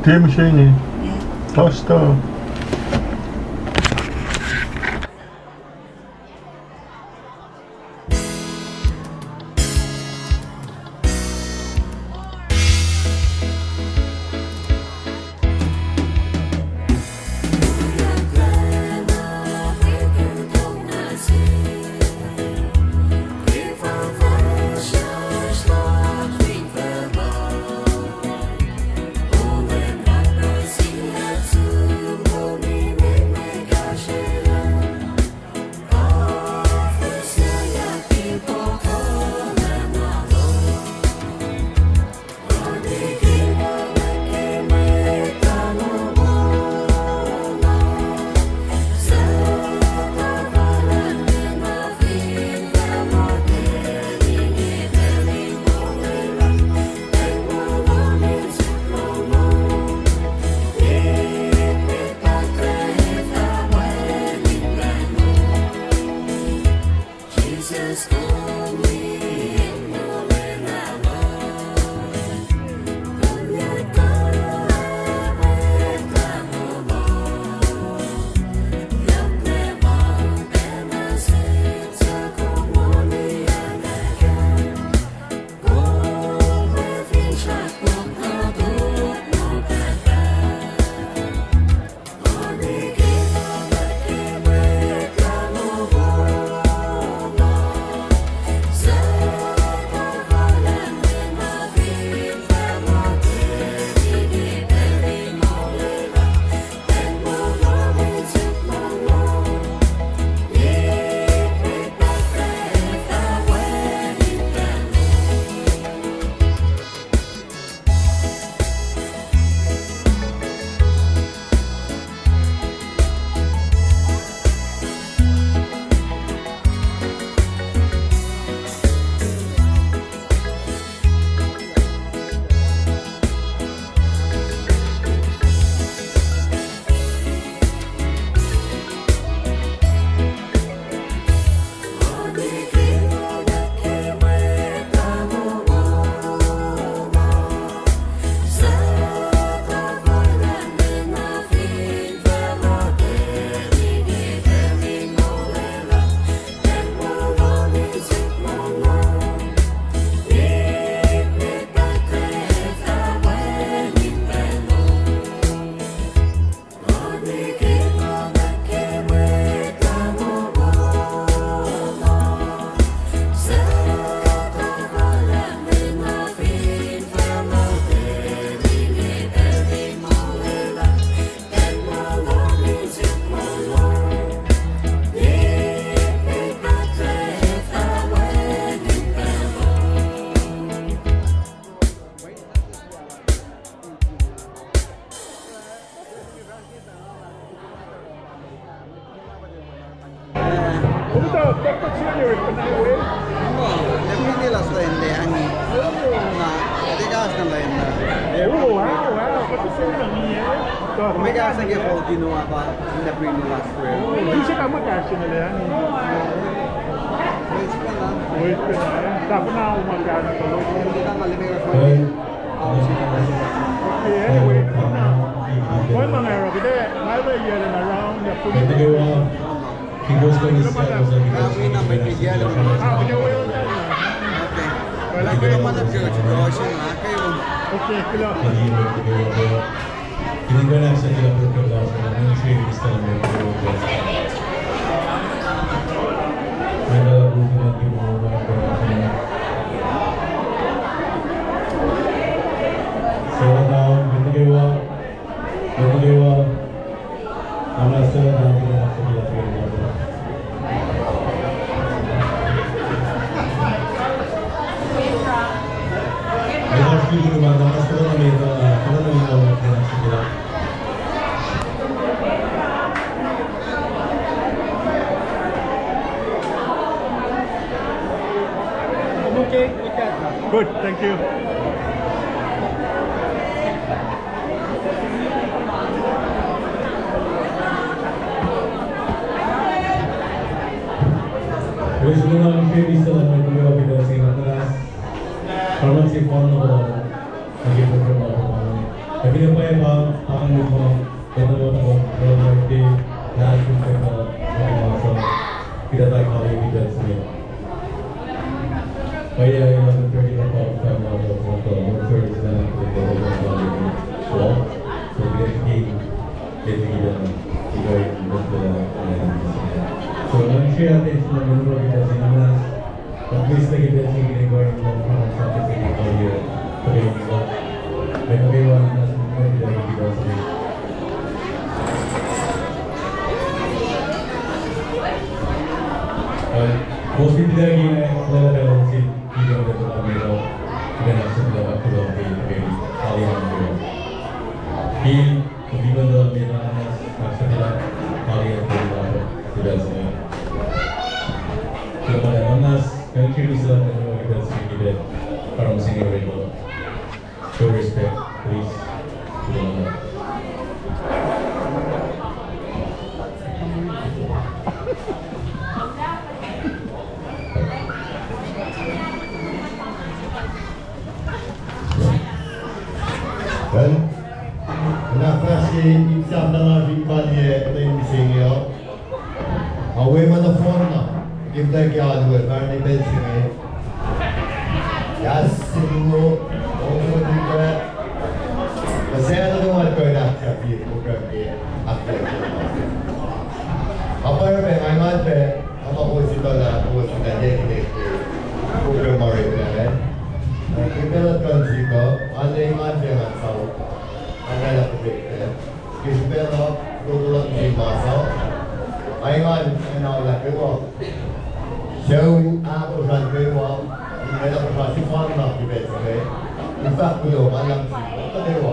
Tiac mihsenge. Pasta. Oh, wow, wow. Kuht ac siyuck nuh inge. Kom ac kahsruh ke fohlohk nuh ke pahpah, in the previous last prayer. Oh, you should come and kahsruh nuh inge. Praise God. Praise God. Tahfwelah ma kahsruh nuh ke Lord. Amen. Okay, anyway, come now. Well, ma nga oruh, kuht ac, nga oruh yacl in around, ya, Kikos koni siyuck nuh ke, ah, kuht ac weluhl. Okay. Kuloh ma luhlahp ke church, kuloh. Okay, kuloh. Kini kuh in ahksahfyelah program lasr uh, ministry minister. Settle down, mwet nuh kwewa, mwet nuh kwewa. I'm okay with that. Good, thank you. Keti kita, kita in betul, eh, so, ngan share attention na menua kita sinan mas, at least lagi kita sini kau in menua sa kita sini kau dia, tapi kita, mereka kau nas menua kita kita sini. Eh, most kita ini, eh, kita dalam sin, kita kita dalam menua, kita nak sebelah waktu dalam kita, kita, kalian kita. Di, Kami banda mena anas, maksud kita, kalian kita, kita sini. Kita pada anas, kami kiri sila kita, kita sini kita, para masing kita. Show respect, please. Kita pada. Well, na fahsr in sahflah na fin palye lwen mihsenge uh. Awe ma nohfohn na, ke mta ke alu uh, karne pacl se inge. Yes, sinulo, also tuta. Masena nuhmat kuh in ahksahfye program ke ahksahfye. Apar pac, nga engan pac, nga ma kowos etuh lah kowos etuh lah ke program ma orek lah, eh? Ke pacl uh kuh in sikuh, nga engan pac nga sau. Nga lah kuht ke srihpac luhk, lotolak nuh sin ma sa. Nga engan, nga na olah kwewa. Sucu ahkosr an kwewa, in nga na kosr an sifacna ke pacl se inge. In fact, kuloh ma luhlahp sin kwewa.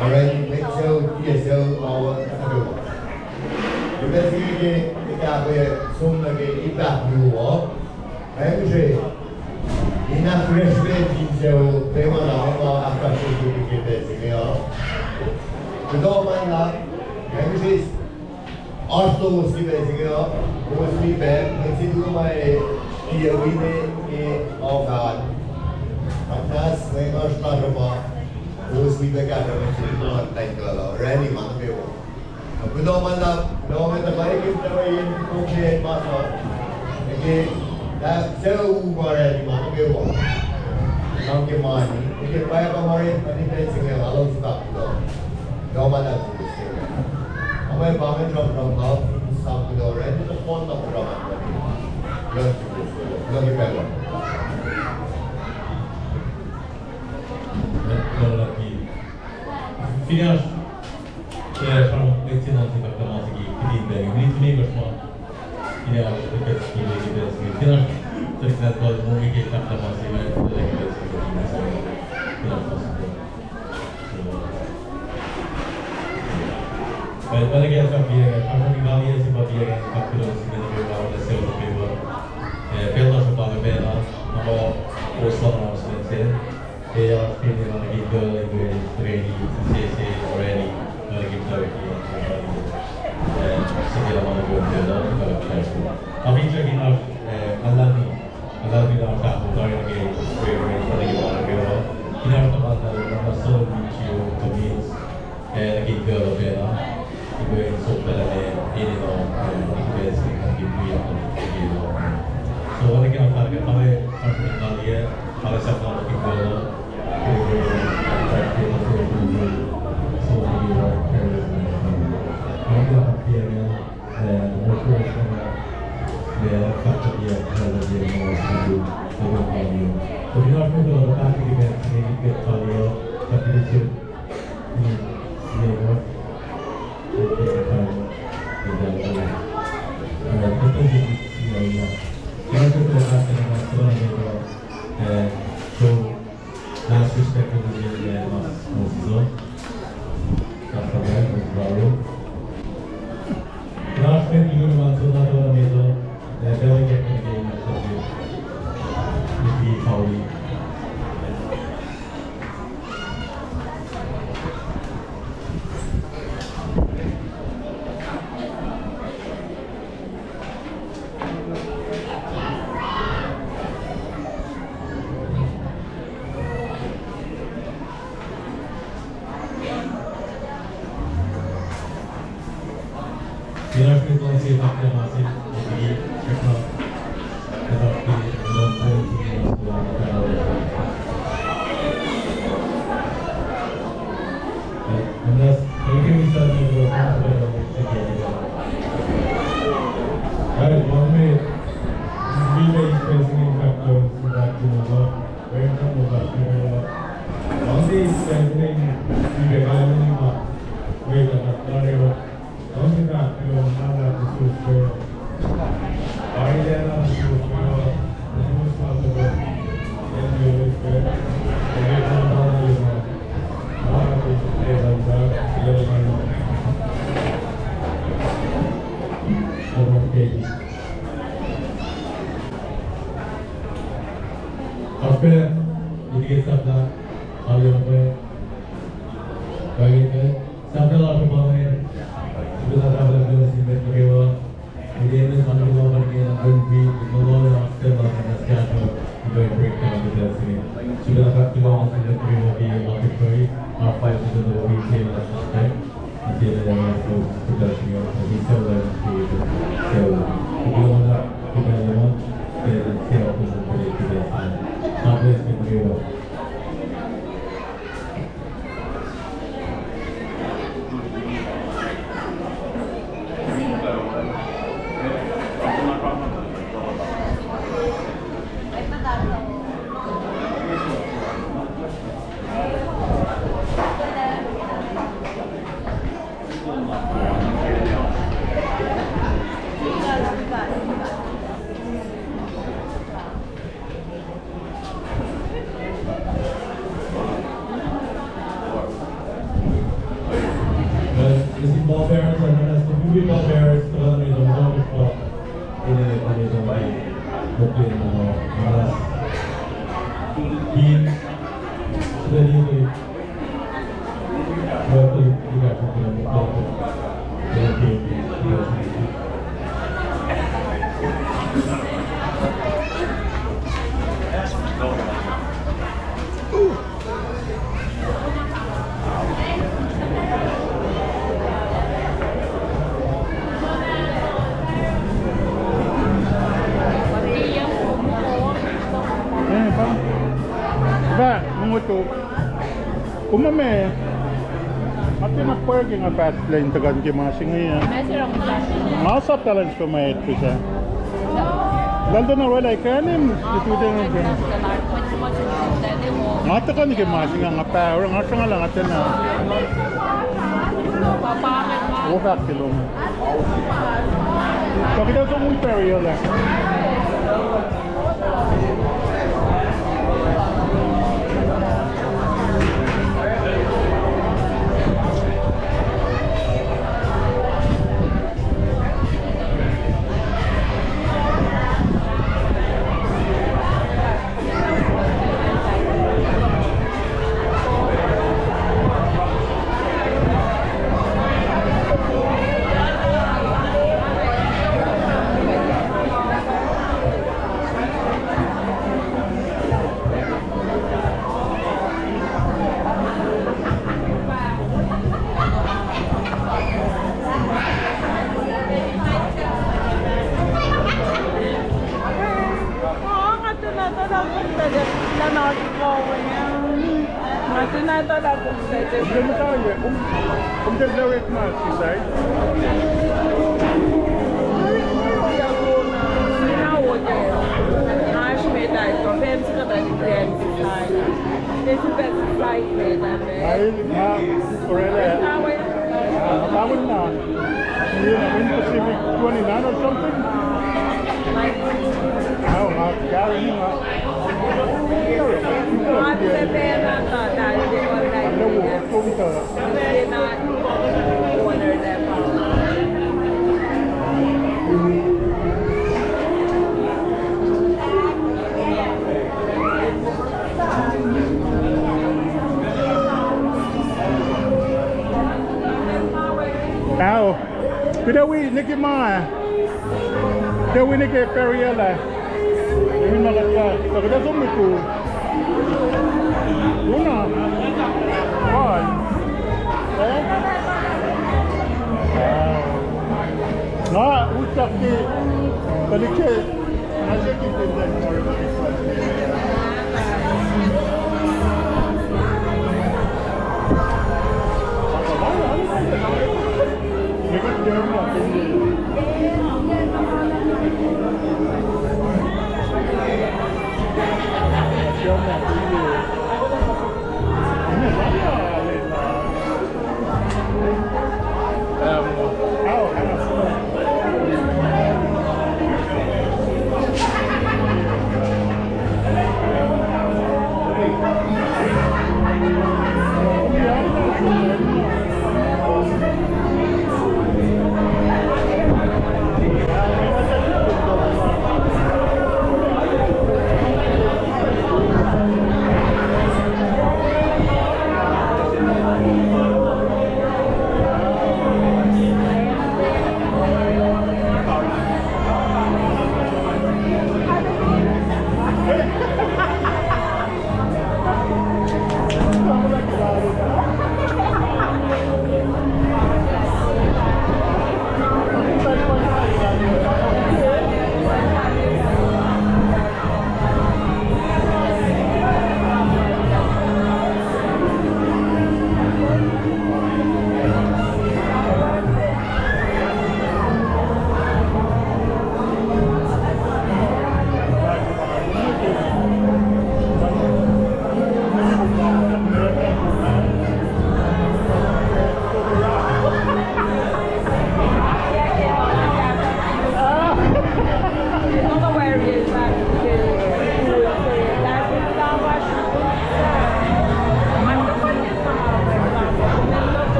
Orani mwet sucu, tiac sucu, ma wo nuh kwewa. Ke pacl se inge ke, ke ahkkweye som nuh ke ipac luo. Ac mihsre, in ahkfahsrye sin sucu, kwewa na ma ahkfahsrye ke pacl se inge uh. Kuloh ma luhlahp, ac mihsre, oasr lowos ke pacl se inge uh, kowos wi pac, mwet se luo ma e, tiac wi ne, e, ofan. Atnas, mwe oasr lasr uh ma, kowos wi pac kahsruh mwet se luo ma thank you, orani ma nuh kwewa. Kuloh ma luhlahp, kuloh ma luhlahp, ke pacl se inge, kom ke ma sa. Ke, na, sucu ma orani ma nuh kwewa. Kom ke mani, ke pacl pa ma orek, mani pacl se inge, alu sifacna kuloh. Kuloh ma luhlahp, Ama pa ngan sramsram na, in sang kuloh orani, nohfohn na kuloh ma orani. Kuloh, kuloh ke pacl uh. Kuloh luhk. Fin oasr, eh, sramsram mwet se na se fahk ma se ke, kihtin pacl, minit limekohsr ma. Fin oasr, eh, ke, ke, ke, fin oasr, tuhlihk nahtuhl, muhme ke fahk ma se, ma, ke, ke, ke, fin oasr ma se. Pacl, pacl ke sahp piac, sramsram in kaliyac se pa piac, kuht kuloh nuh sin mwet nuh kwewa, suc nuh kwewa. Eh, pacl lasr uh pa inge pacna, na ma kowos lohng ma srihpen se. Eh, oasr fin acn nuh ke kuh, eh, training, se, se, training, nuh ke kuh, eh, se ke ma nuh ke kuh, eh, kuh, kuh. Ac finsrak in oasr, eh, nga luhlahlfongi, nga luhlahlfongi lah oasr ahkos tari nuh ke, eh, eh, nuh ke ma nuh ke kuh. Fin oasr tuhpan, eh, nga luhlahlfongi, eh, nuh ke kuh pacna. Iwe in sokpaclah me enenuh, eh, iwe se ke wi, eh, ke, eh. So, oacna ke nga fahk, eh, pa inge, pa inge, eh, pa inge sahp na ke kuh, eh, so, eh, eh, eh, Last respect for the, uh, mas, mas, so. That's the right, that's the right. Last respect to the man, so not all the, uh, delegate, uh, if he, how he. Ape, ini ke sapta, alu ape, kage ke, sapta la ape pange, sapta la ape pange, sapta la ape pange, Ide me sani ke loh pa inge na kol pi, ke loh na aste la na skahto, ibe break down ke pacl se inge. Sifil pac kuloh nuh sin mwet nuh kwewa ke luhngse, top five season of the week ke last time. Ise na last week, ke pacl se inge, ke sel la ke sel. Kuloh na, ke pacl se inge, ke sel, ke pacl se inge. God bless mwet nuh kwewa. Nuh sin pallbearers, nuh sin pallbearers, tuh kami tuh muhta, in, in, in, in, in, in, in, in, in, in, Eh, pa. Ba, mengoto. Kom ma, nga tiacna pwacye ke nga pass plane tuhkuh nuh ke ma se inge. Nga sap talent for my head, pisa. Lal tuh na orwaclah kanem, itutin. Nga tuhkuh nuh ke ma se inge, nga pa, oruh nga sruhnga lah nga tiacna. Wo fahk ke lom. Kuht ac som wi Perry lah. Nga tuh na tuh na kom tuh na na ki ko wen. Nga tuh na tuh na kom tuh. Kom tuh na tuh na kom tuh. Kom tuh na tuh na kom tuh. Sina wo tuh. Nga smetai tuh. Fem sika tuh ni fem sika. Fem sika tuh ni fem sika. Ai, ma, orele. Nga pa na. Yeah, in Pacific twenty-nine or something. Oh, uh, Gary, uh, Ao, kuht ac wi niki ma, kuht ac wi niki Perry lah. Emin ma kuht, kuht ac som nuh ku. Una. Paul. Eh? Ao. Nga utyak ke, tuhlihk se.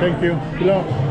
Thank you. Hello.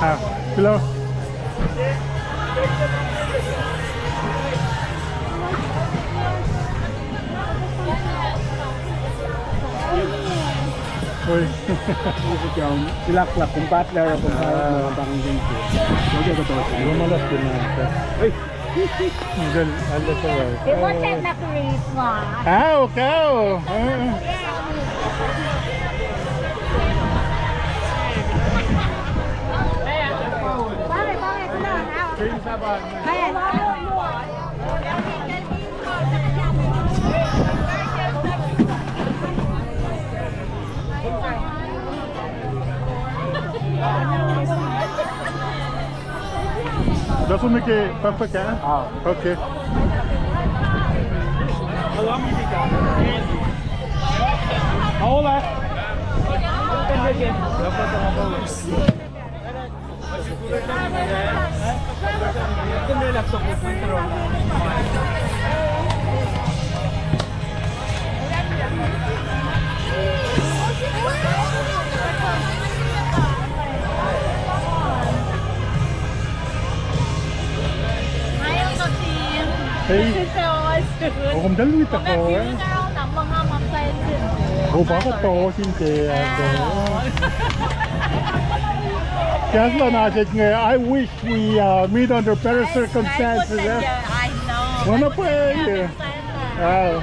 Ah, hello. Oi. Ilaklak, kom patla, kom patla, ah, pangin ke. Oke, oke, oke. Lumalas ke na. Hey. Ngel, ala sa. It was Santa Cruz, ma. Ah, okay. Ah. Pare, pare, pare, pare. Dah som nuh ke pahpah ah? Ah. Okay. How old are you? Hey. Oh, kom talu ita ko, eh? Oh, pa ko to sin te, ah, to. Kahs luhn acid inge, I wish we, uh, meet under better circumstances, eh? I know. Mana pa, eh? Ah.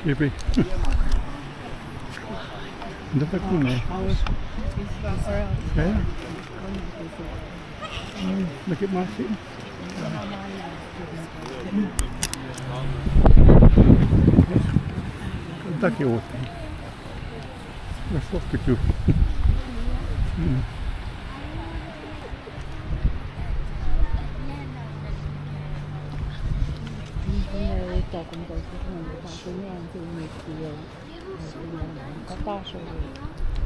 Shippy. Dapat ko na. Yeah. Look at my feet. Taki o. That's what to do.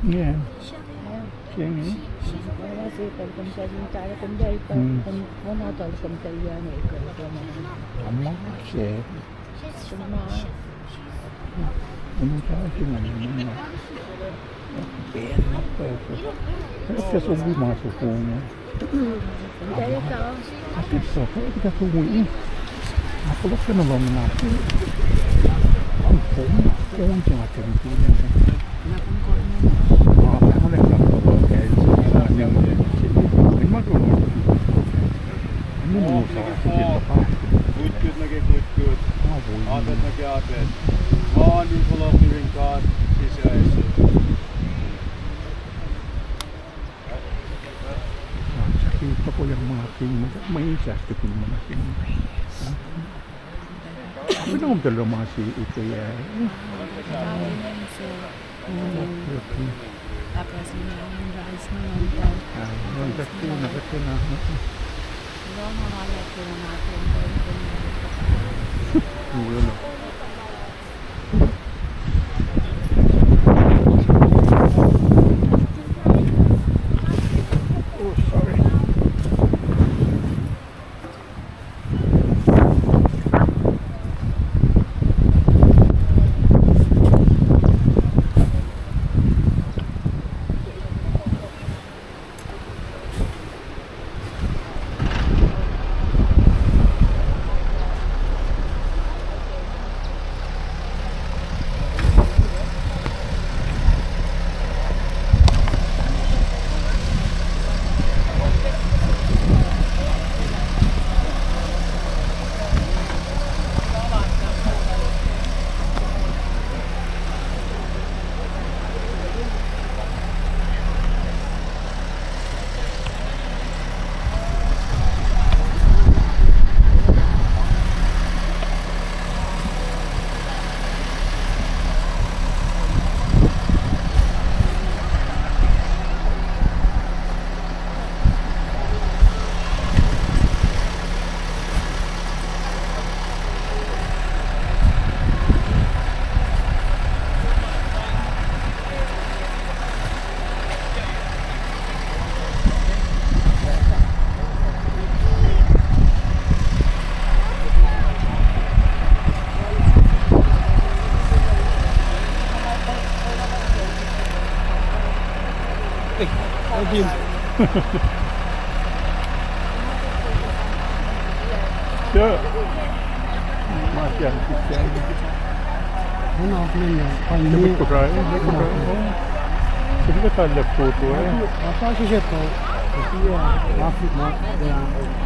Yeah. Inge. Kom se pal kom sa sin tari kom tari pal kom, kom na tari kom tari an e kal kom. Ama se. Sma. Unu tari sin an e. Ben na pa so. Esta so wi ma so kom. Tari ka. Ati sa ko kita so wi. Ako lok kena lom na. Kom kom. Kom sa atem tu. Kutkut nuh ke kutkut. Atwet nuh ke atwet. Ma luhn fohlohk nuh yurin God, sisacse. Sahk in tohkoh ma king, ma in sahk in ma king. Ape na kom talu ma se ite ya. Oh, sorry.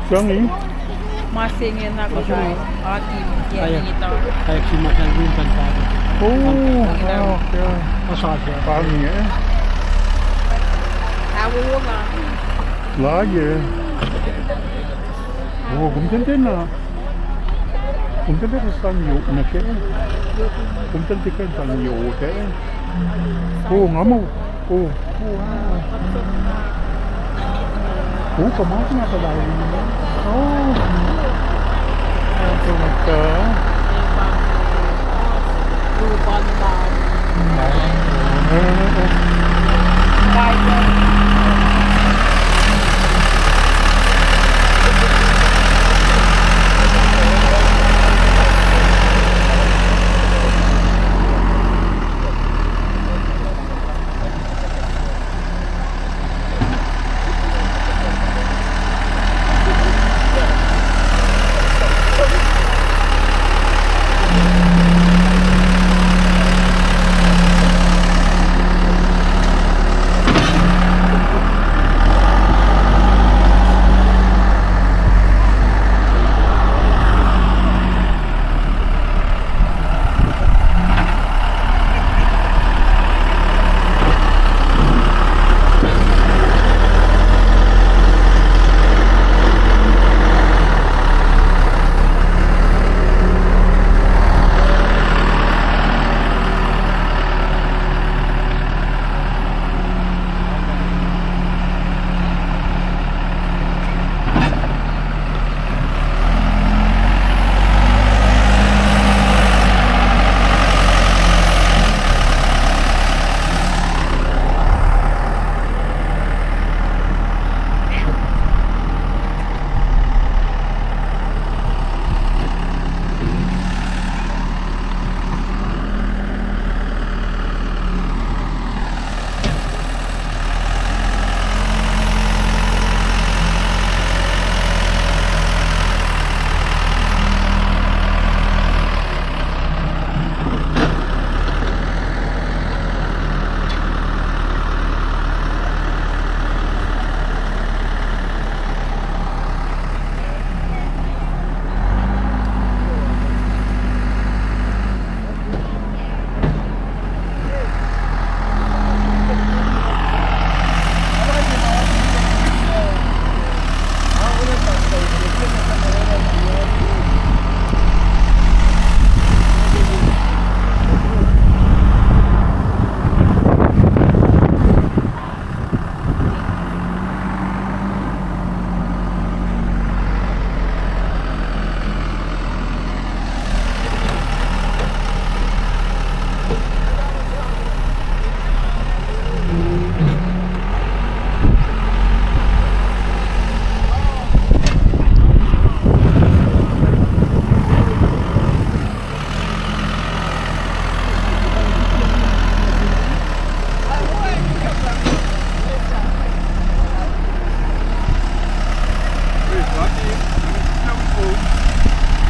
Sangin? Ma se inge na kuhtuh, ati, ya, ita. Oh, okay. Pang, eh? Awo la. La, ye. Oh, kom tante na. Kom tante na sang yohk nuh ke. Kom tante ke sang yohk ke. Oh, nga muh. Oh, oh, ah. Oh, kom ma na pala. Oh. Kom ma.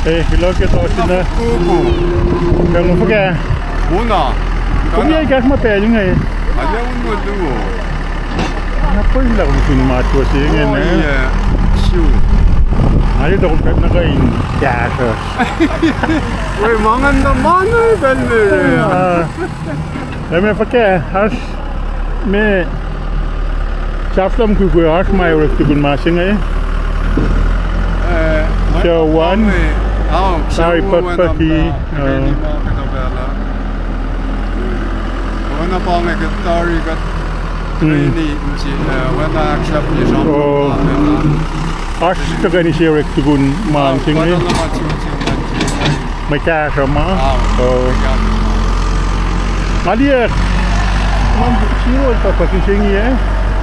Eh, kuloh ke tohkohsrah na. Kuku. Kuh nga fuhkah? Una. Kom yac kahs ma pacl inge? Alu un luo. Na pwacye lah kom fin ma tuh se inge na. Oh, yeah. Sure. Nga liye tohkohsrah na kuh in kahsruh. Wei, ma ngan na ma na pacl me. Ah. Lah ma fuhkah, oasr ma sahflah mukwikwi, oasr ma orek tukun ma se inge. Eh, so one, oh, sorry, so one, puhkpuhki, uh, training ma kuht orwaclah. Oacna pa inge kuht tari kuht, hmm, training, si, eh, oacna aksap ye sram. Oh. Oasr tuhkweni se orek tukun ma se inge. Mwe kahsruh ma. Oh. Nga liye, man, zero el puhkpuhki se inge, eh?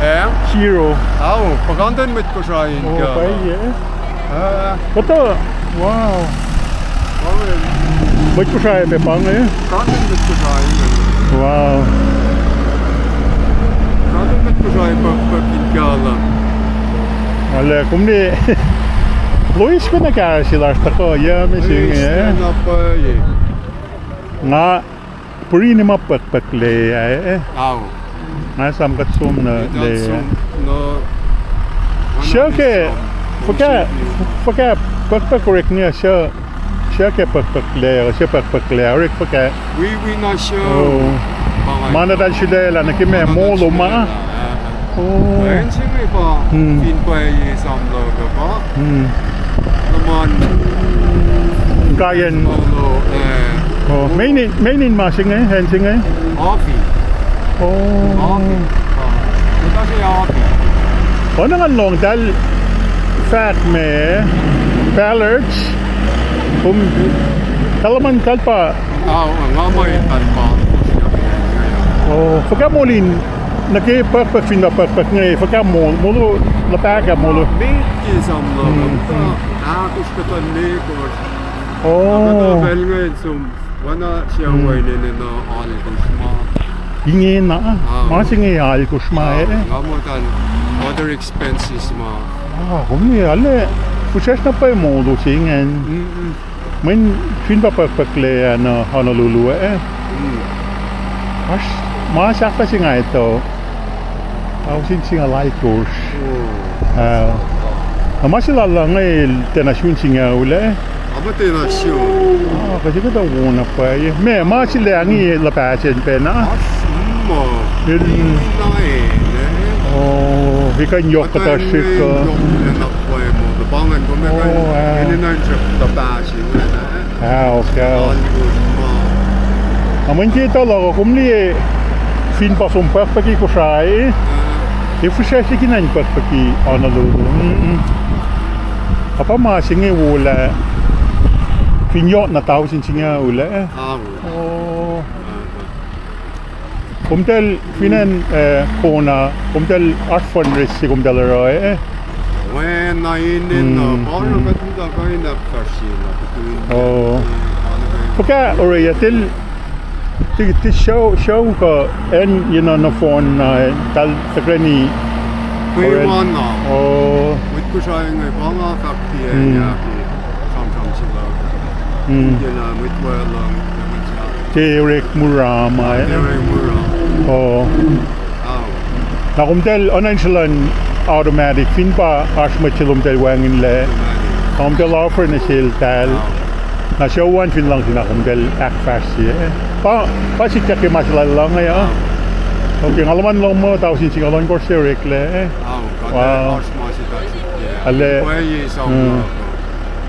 Eh? Zero. Au, puhkantwen mwet Kosrae in. Oh, pwacye. Ah. Kuhtuh, wow. Mwet Kosrae pac pa inge? Puhkantwen mwet Kosrae inge. Wow. Puhkantwen mwet Kosrae puhkpuhk in kahlwem. Arlac, kom ne, Lois pacna kahsruh se lasr tuhkuh, yac, ma se inge, eh? Nga purine ma puhkpuhklac, eh? Au. Nga esam kuht som nuh lac. Sruhke, fuhkah, fuhkah puhkpuhk orek inge, sruh-, sruhke puhkpuhklac, sruh puhkpuhklac orek fuhkah? Wiwina sruh. Oh. Ma na eltahl sulaclah nuh ke ma molo ma. Oh. Acn se inge pa, hmm, fin pwacye esam luhk uh pa. Hmm. Nuhman. Kayen. Molo, eh. Oh, menin, menin ma se inge, acn se inge? Afi. Oh. Afi. Ah. Kuhtuh se afi. Oacna ngan lohng eltahl fahk ma, Ballards. Um, eltahl luhman eltahl pa. Ah, nga muh eltahl pa. Oh, fuhkah molin nuh ke puhkpuhk, fin pa puhkpuhk inge, fuhkah mol-, molo, luhpahkah molo? Met ke esam luhk uh, ahkosr kuhtuh limekohsr. Oh. Kuhtuh pacl inge som, oacna se, hmm, wacngihn enenuh alkosr ma. Ingena, ah, ma se inge alkosr ma, ah, eh? Nga muh eltahl other expenses ma. Ah, kom ne, arlac, fihsracsr na pwacye molo se ingacn. Mm-mm. Mweyen fin pa puhkpuhklac ah nuh Honolulu ah, eh? Mm. Oasr ma sahflah se nga etuh, tausin singucul alkosr. Oh. Ah. Na ma se lal uh inge tiacna sun singucul ah. Ama tiacna sun. Ah, kuh se kuhtuh wona pwacye. Ma, ma se lac inge luhpah sacn pacna. Oasr ma. El, oh, ekuh in yohk kuhtuh srihk uh. Yohk na pwacye ma. Tuh pa ingacn kom ekuh in, oh, ah, enenuh in srihk luhpah se ingacn, eh? Ah, okay. Alkosr ma. Na mweyen ke etuh luhk uh, kom liye, fin pa som puhkpuhki Kosrae, ah, ac fihsracsr likina in puhkpuhki Honolulu. Mm-mm. Kuh pa ma se inge wolah, fin yohk na tausin singucul ah, eh? Ah, oh. Komtacl fin acn, eh, Kona, komtacl oasr fundraise se komtacl oruh, eh? Wen na inen na, mm, pa oruh kuht muhta kuh in ahkfahsrye na kuht in, oh, eh, fuhkah oruh yac, tiac, tiac, tiac sou, sou kuh acn yenuh nohfohn na, eh, eltahl tuhkweni. Pweman na. Oh. Mwet Kosrae inge pa nga fahk tiac, mm, yaki sramsram se luhk. Mm. Tiacna mwet wacluh, tiac orek mura ma, eh? Tiac orek mura. Oh. Na komtacl oacna in se luhn automatic, fin pa oasr mwet se lomtacl wacngihnlac, na komtacl offer nuh seltahl. Na sucu an fin luhngse na komtacl ahkfahsrye. Pa, pa sikyak ke ma se lal luhng ah. Okay, nga luhman lohng muh tausin singucul ohnkohsr se oreklac, eh? Wow. Arlac,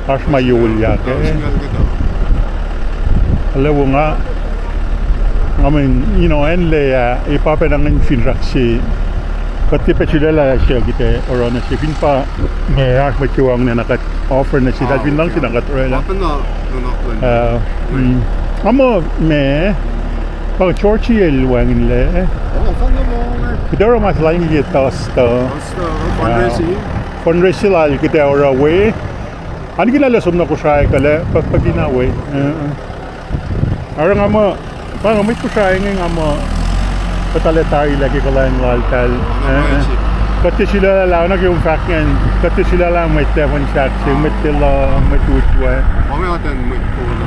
oasr ma yohk, eh? Arlac wo nga, nga men, you know, acn lac ah, e pa pacna ingacn finsrak se. Kuht tiac pac sulaclah suc kuht ac oruh nuh se, fin pa ma oasr mwet se wacngihnlac na kuht offer nuh seltahl fin luhngse na kuht orwaclah. Nga muh ma, pa Georgie el wacngihnlac. Kuht oruh ma se lal inge ke Thursday. Fundraise se lal kuht ac oruh we. Anikihn lah som nuh Kosrae kuh lah puhkpuhkina we. Oruh nga muh, pa nga mwet Kosrae inge nga muh kuht arlac tarilac ke kuhlwacng laltahl. Kuht tiac sulaclah, oacna ke kom fahk ingacn, kuht tiac sulaclah mwet Devon Sack se, mwet Teluh, mwet Utwe.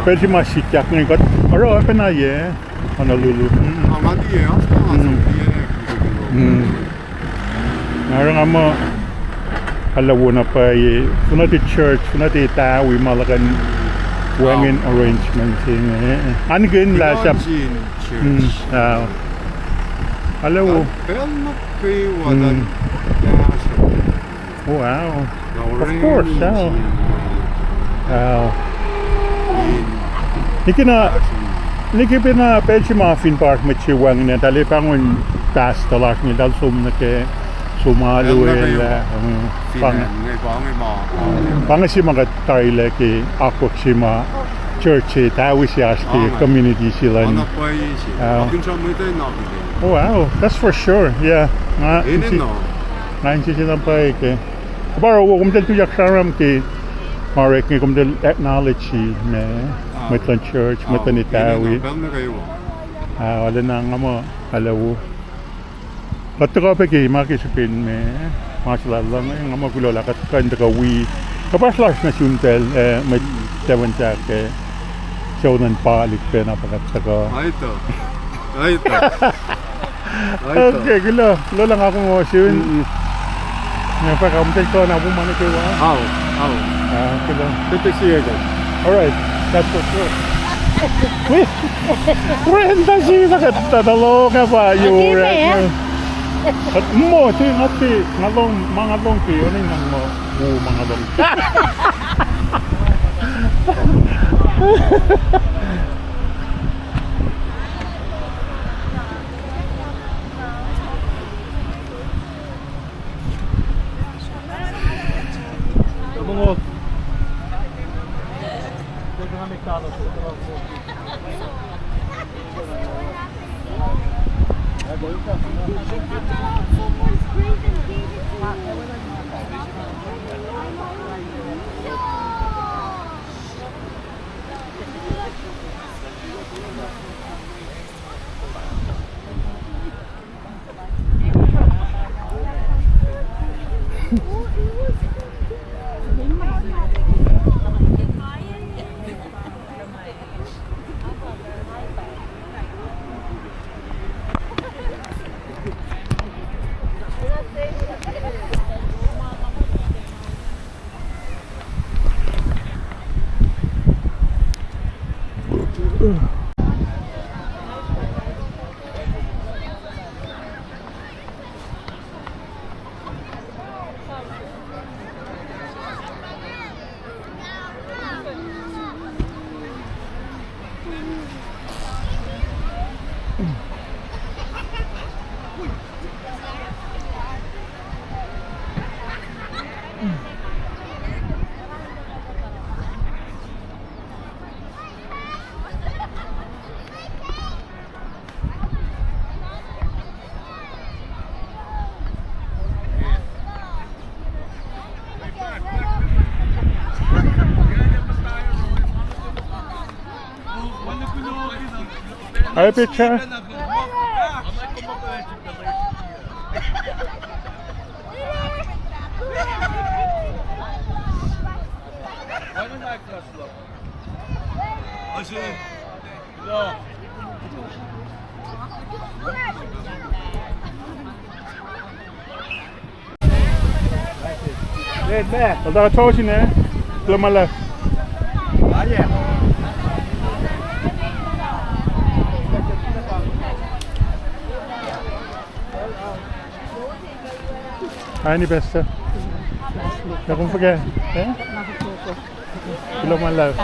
Pacl se ma sikyak inge, kuht oruh oacpacna yac, Honolulu. Nga oruh nga muh, alu wo na pwacye, finne tiac church, finne tiac tawi ma luhkuhn wacngihn arrangement se inge. Nga nikihn lah sahp, ah, alu wo. Oh, wow. Of course, wow. Wow. Niki na, niki pacna pacl se ma fin pa oasr mwet se wacngihn, eltahl ac pahngon pastor lasr inge, eltahl som nuh ke, som alu el, pa inge se ma kuht tarilac ke akwuck se ma church se, tawi se oasr ke community se luhn. Oh, wow, that's for sure, yeah. Nga insese na pwacye ke. Paro wo, komtal tuyak sramsram ke ma orek inge, komtal acknowledge me, mwet luhn church, mwet luhn etawi. Ah, arulacna nga muh, alu wo. Kuht tuhkuh pac ke ma ke srihpen me, ma se lal luhn, nga muh kuloh lah kuht kuh in tuhkuh wi kuhpahsr lasr nuh sumtal, eh, mwet Devon Sack, eh, suc oacna in pahlik pacna pa kuht tuhkuh. Okay, kuloh, kuloh lah nga kom ohsun. Nga fahk kom tel kuh na pu ma nuh kwewa. Kuloh. Good to see you again. All right, that's for sure. Ren ta si na kuht tuhloh ke pa yurek. Kuht muh, ti nga ti, nga lohng, ma nga lohng ke, oacna nga muh, muh ma nga lohng. Ai picture. Eltahl toasr inge, kuloh ma luhlahp. Ai ni pasta. Na kom fuhkah? Eh? Kuloh ma luhlahp.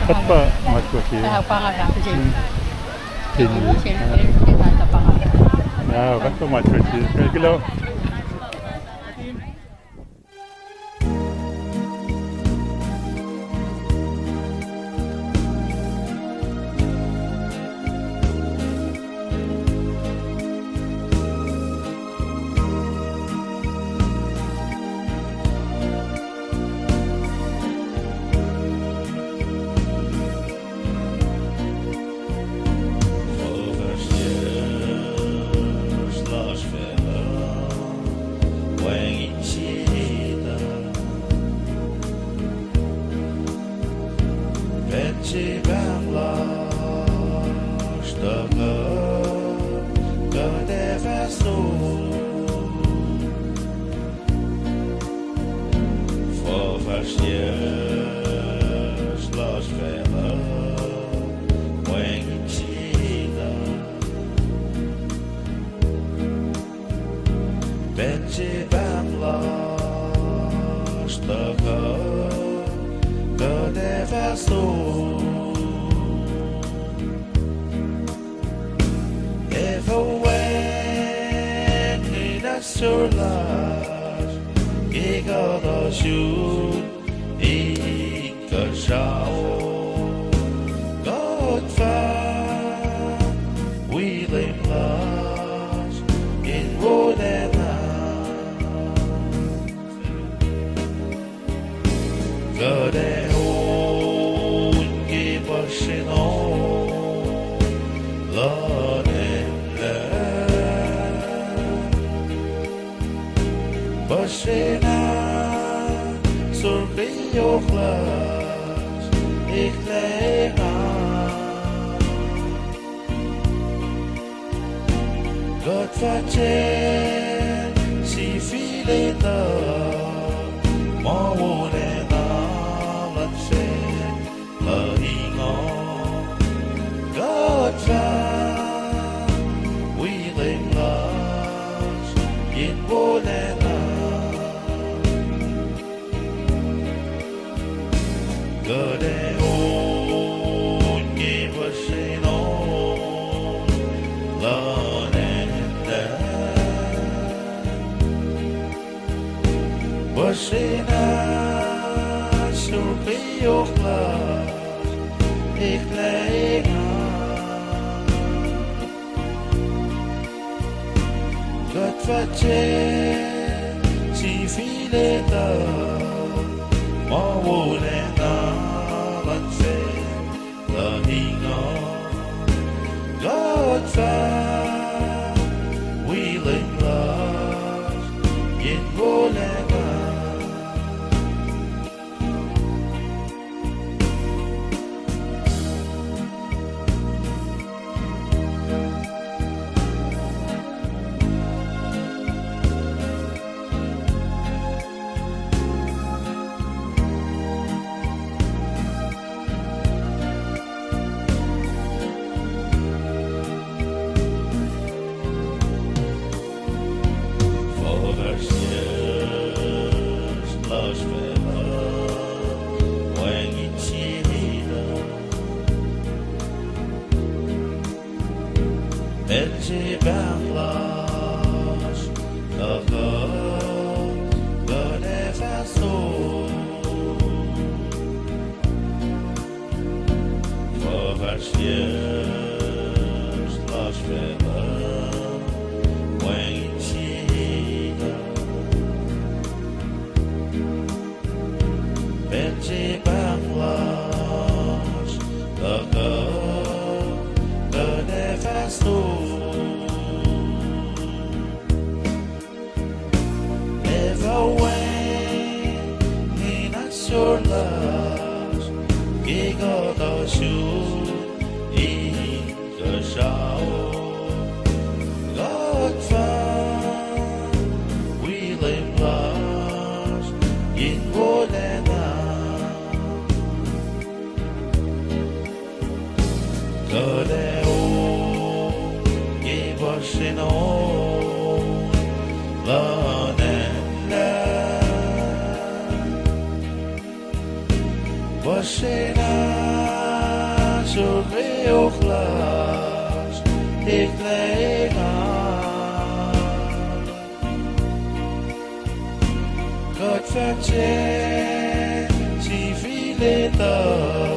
Kuht pa matwac se. Hmm. Kuht pa matwac se. Kuloh. Fuhsr lasr facluh wacngihn sie na. Pacl se pahng lasr tuhkuh, kuht ac fahsot. Efuh wacngihn ahsor lasr ke kuht ohsun inkuhsrao? Kuht fah wi leum lasr in wolacna. Kuht ac on ke puhsren on luhn acn Leum. Puhsren ahsor ke yohk lasr eklac engan. Kuht fah tiac sifil etuh ma wolacna luhn facluh ingoh. Kuht fah wi leum lasr in wolacna. Kuht ac on ke puhsren on luhn acn Leum. Puhsren ahsor ke yohk lasr eklac engan. Kuht fah tiac sifil etuh ma wolacna luhn facluh ingoh. Kuht fah wi leum lasr in wolacna. Fuhsr lasr facluh wacngihn sie na. Pacl se pahng lasr tuhkuh, kuht ac fahsot. Fuhsr lasr facluh wacngihn sie na. Pacl se pahng lasr tuhkuh, kuht ac fahsot. Efuh wacngihn ahsor lasr ke kuht ohsun inkuhsrao? Kuht fah wi leum lasr in wolacna. Kuht ac on ke puhsren on luhn acn Leum. Puhsren ahsor ke yohk lasr eklac engan. Kuht fah tiac sifil etuh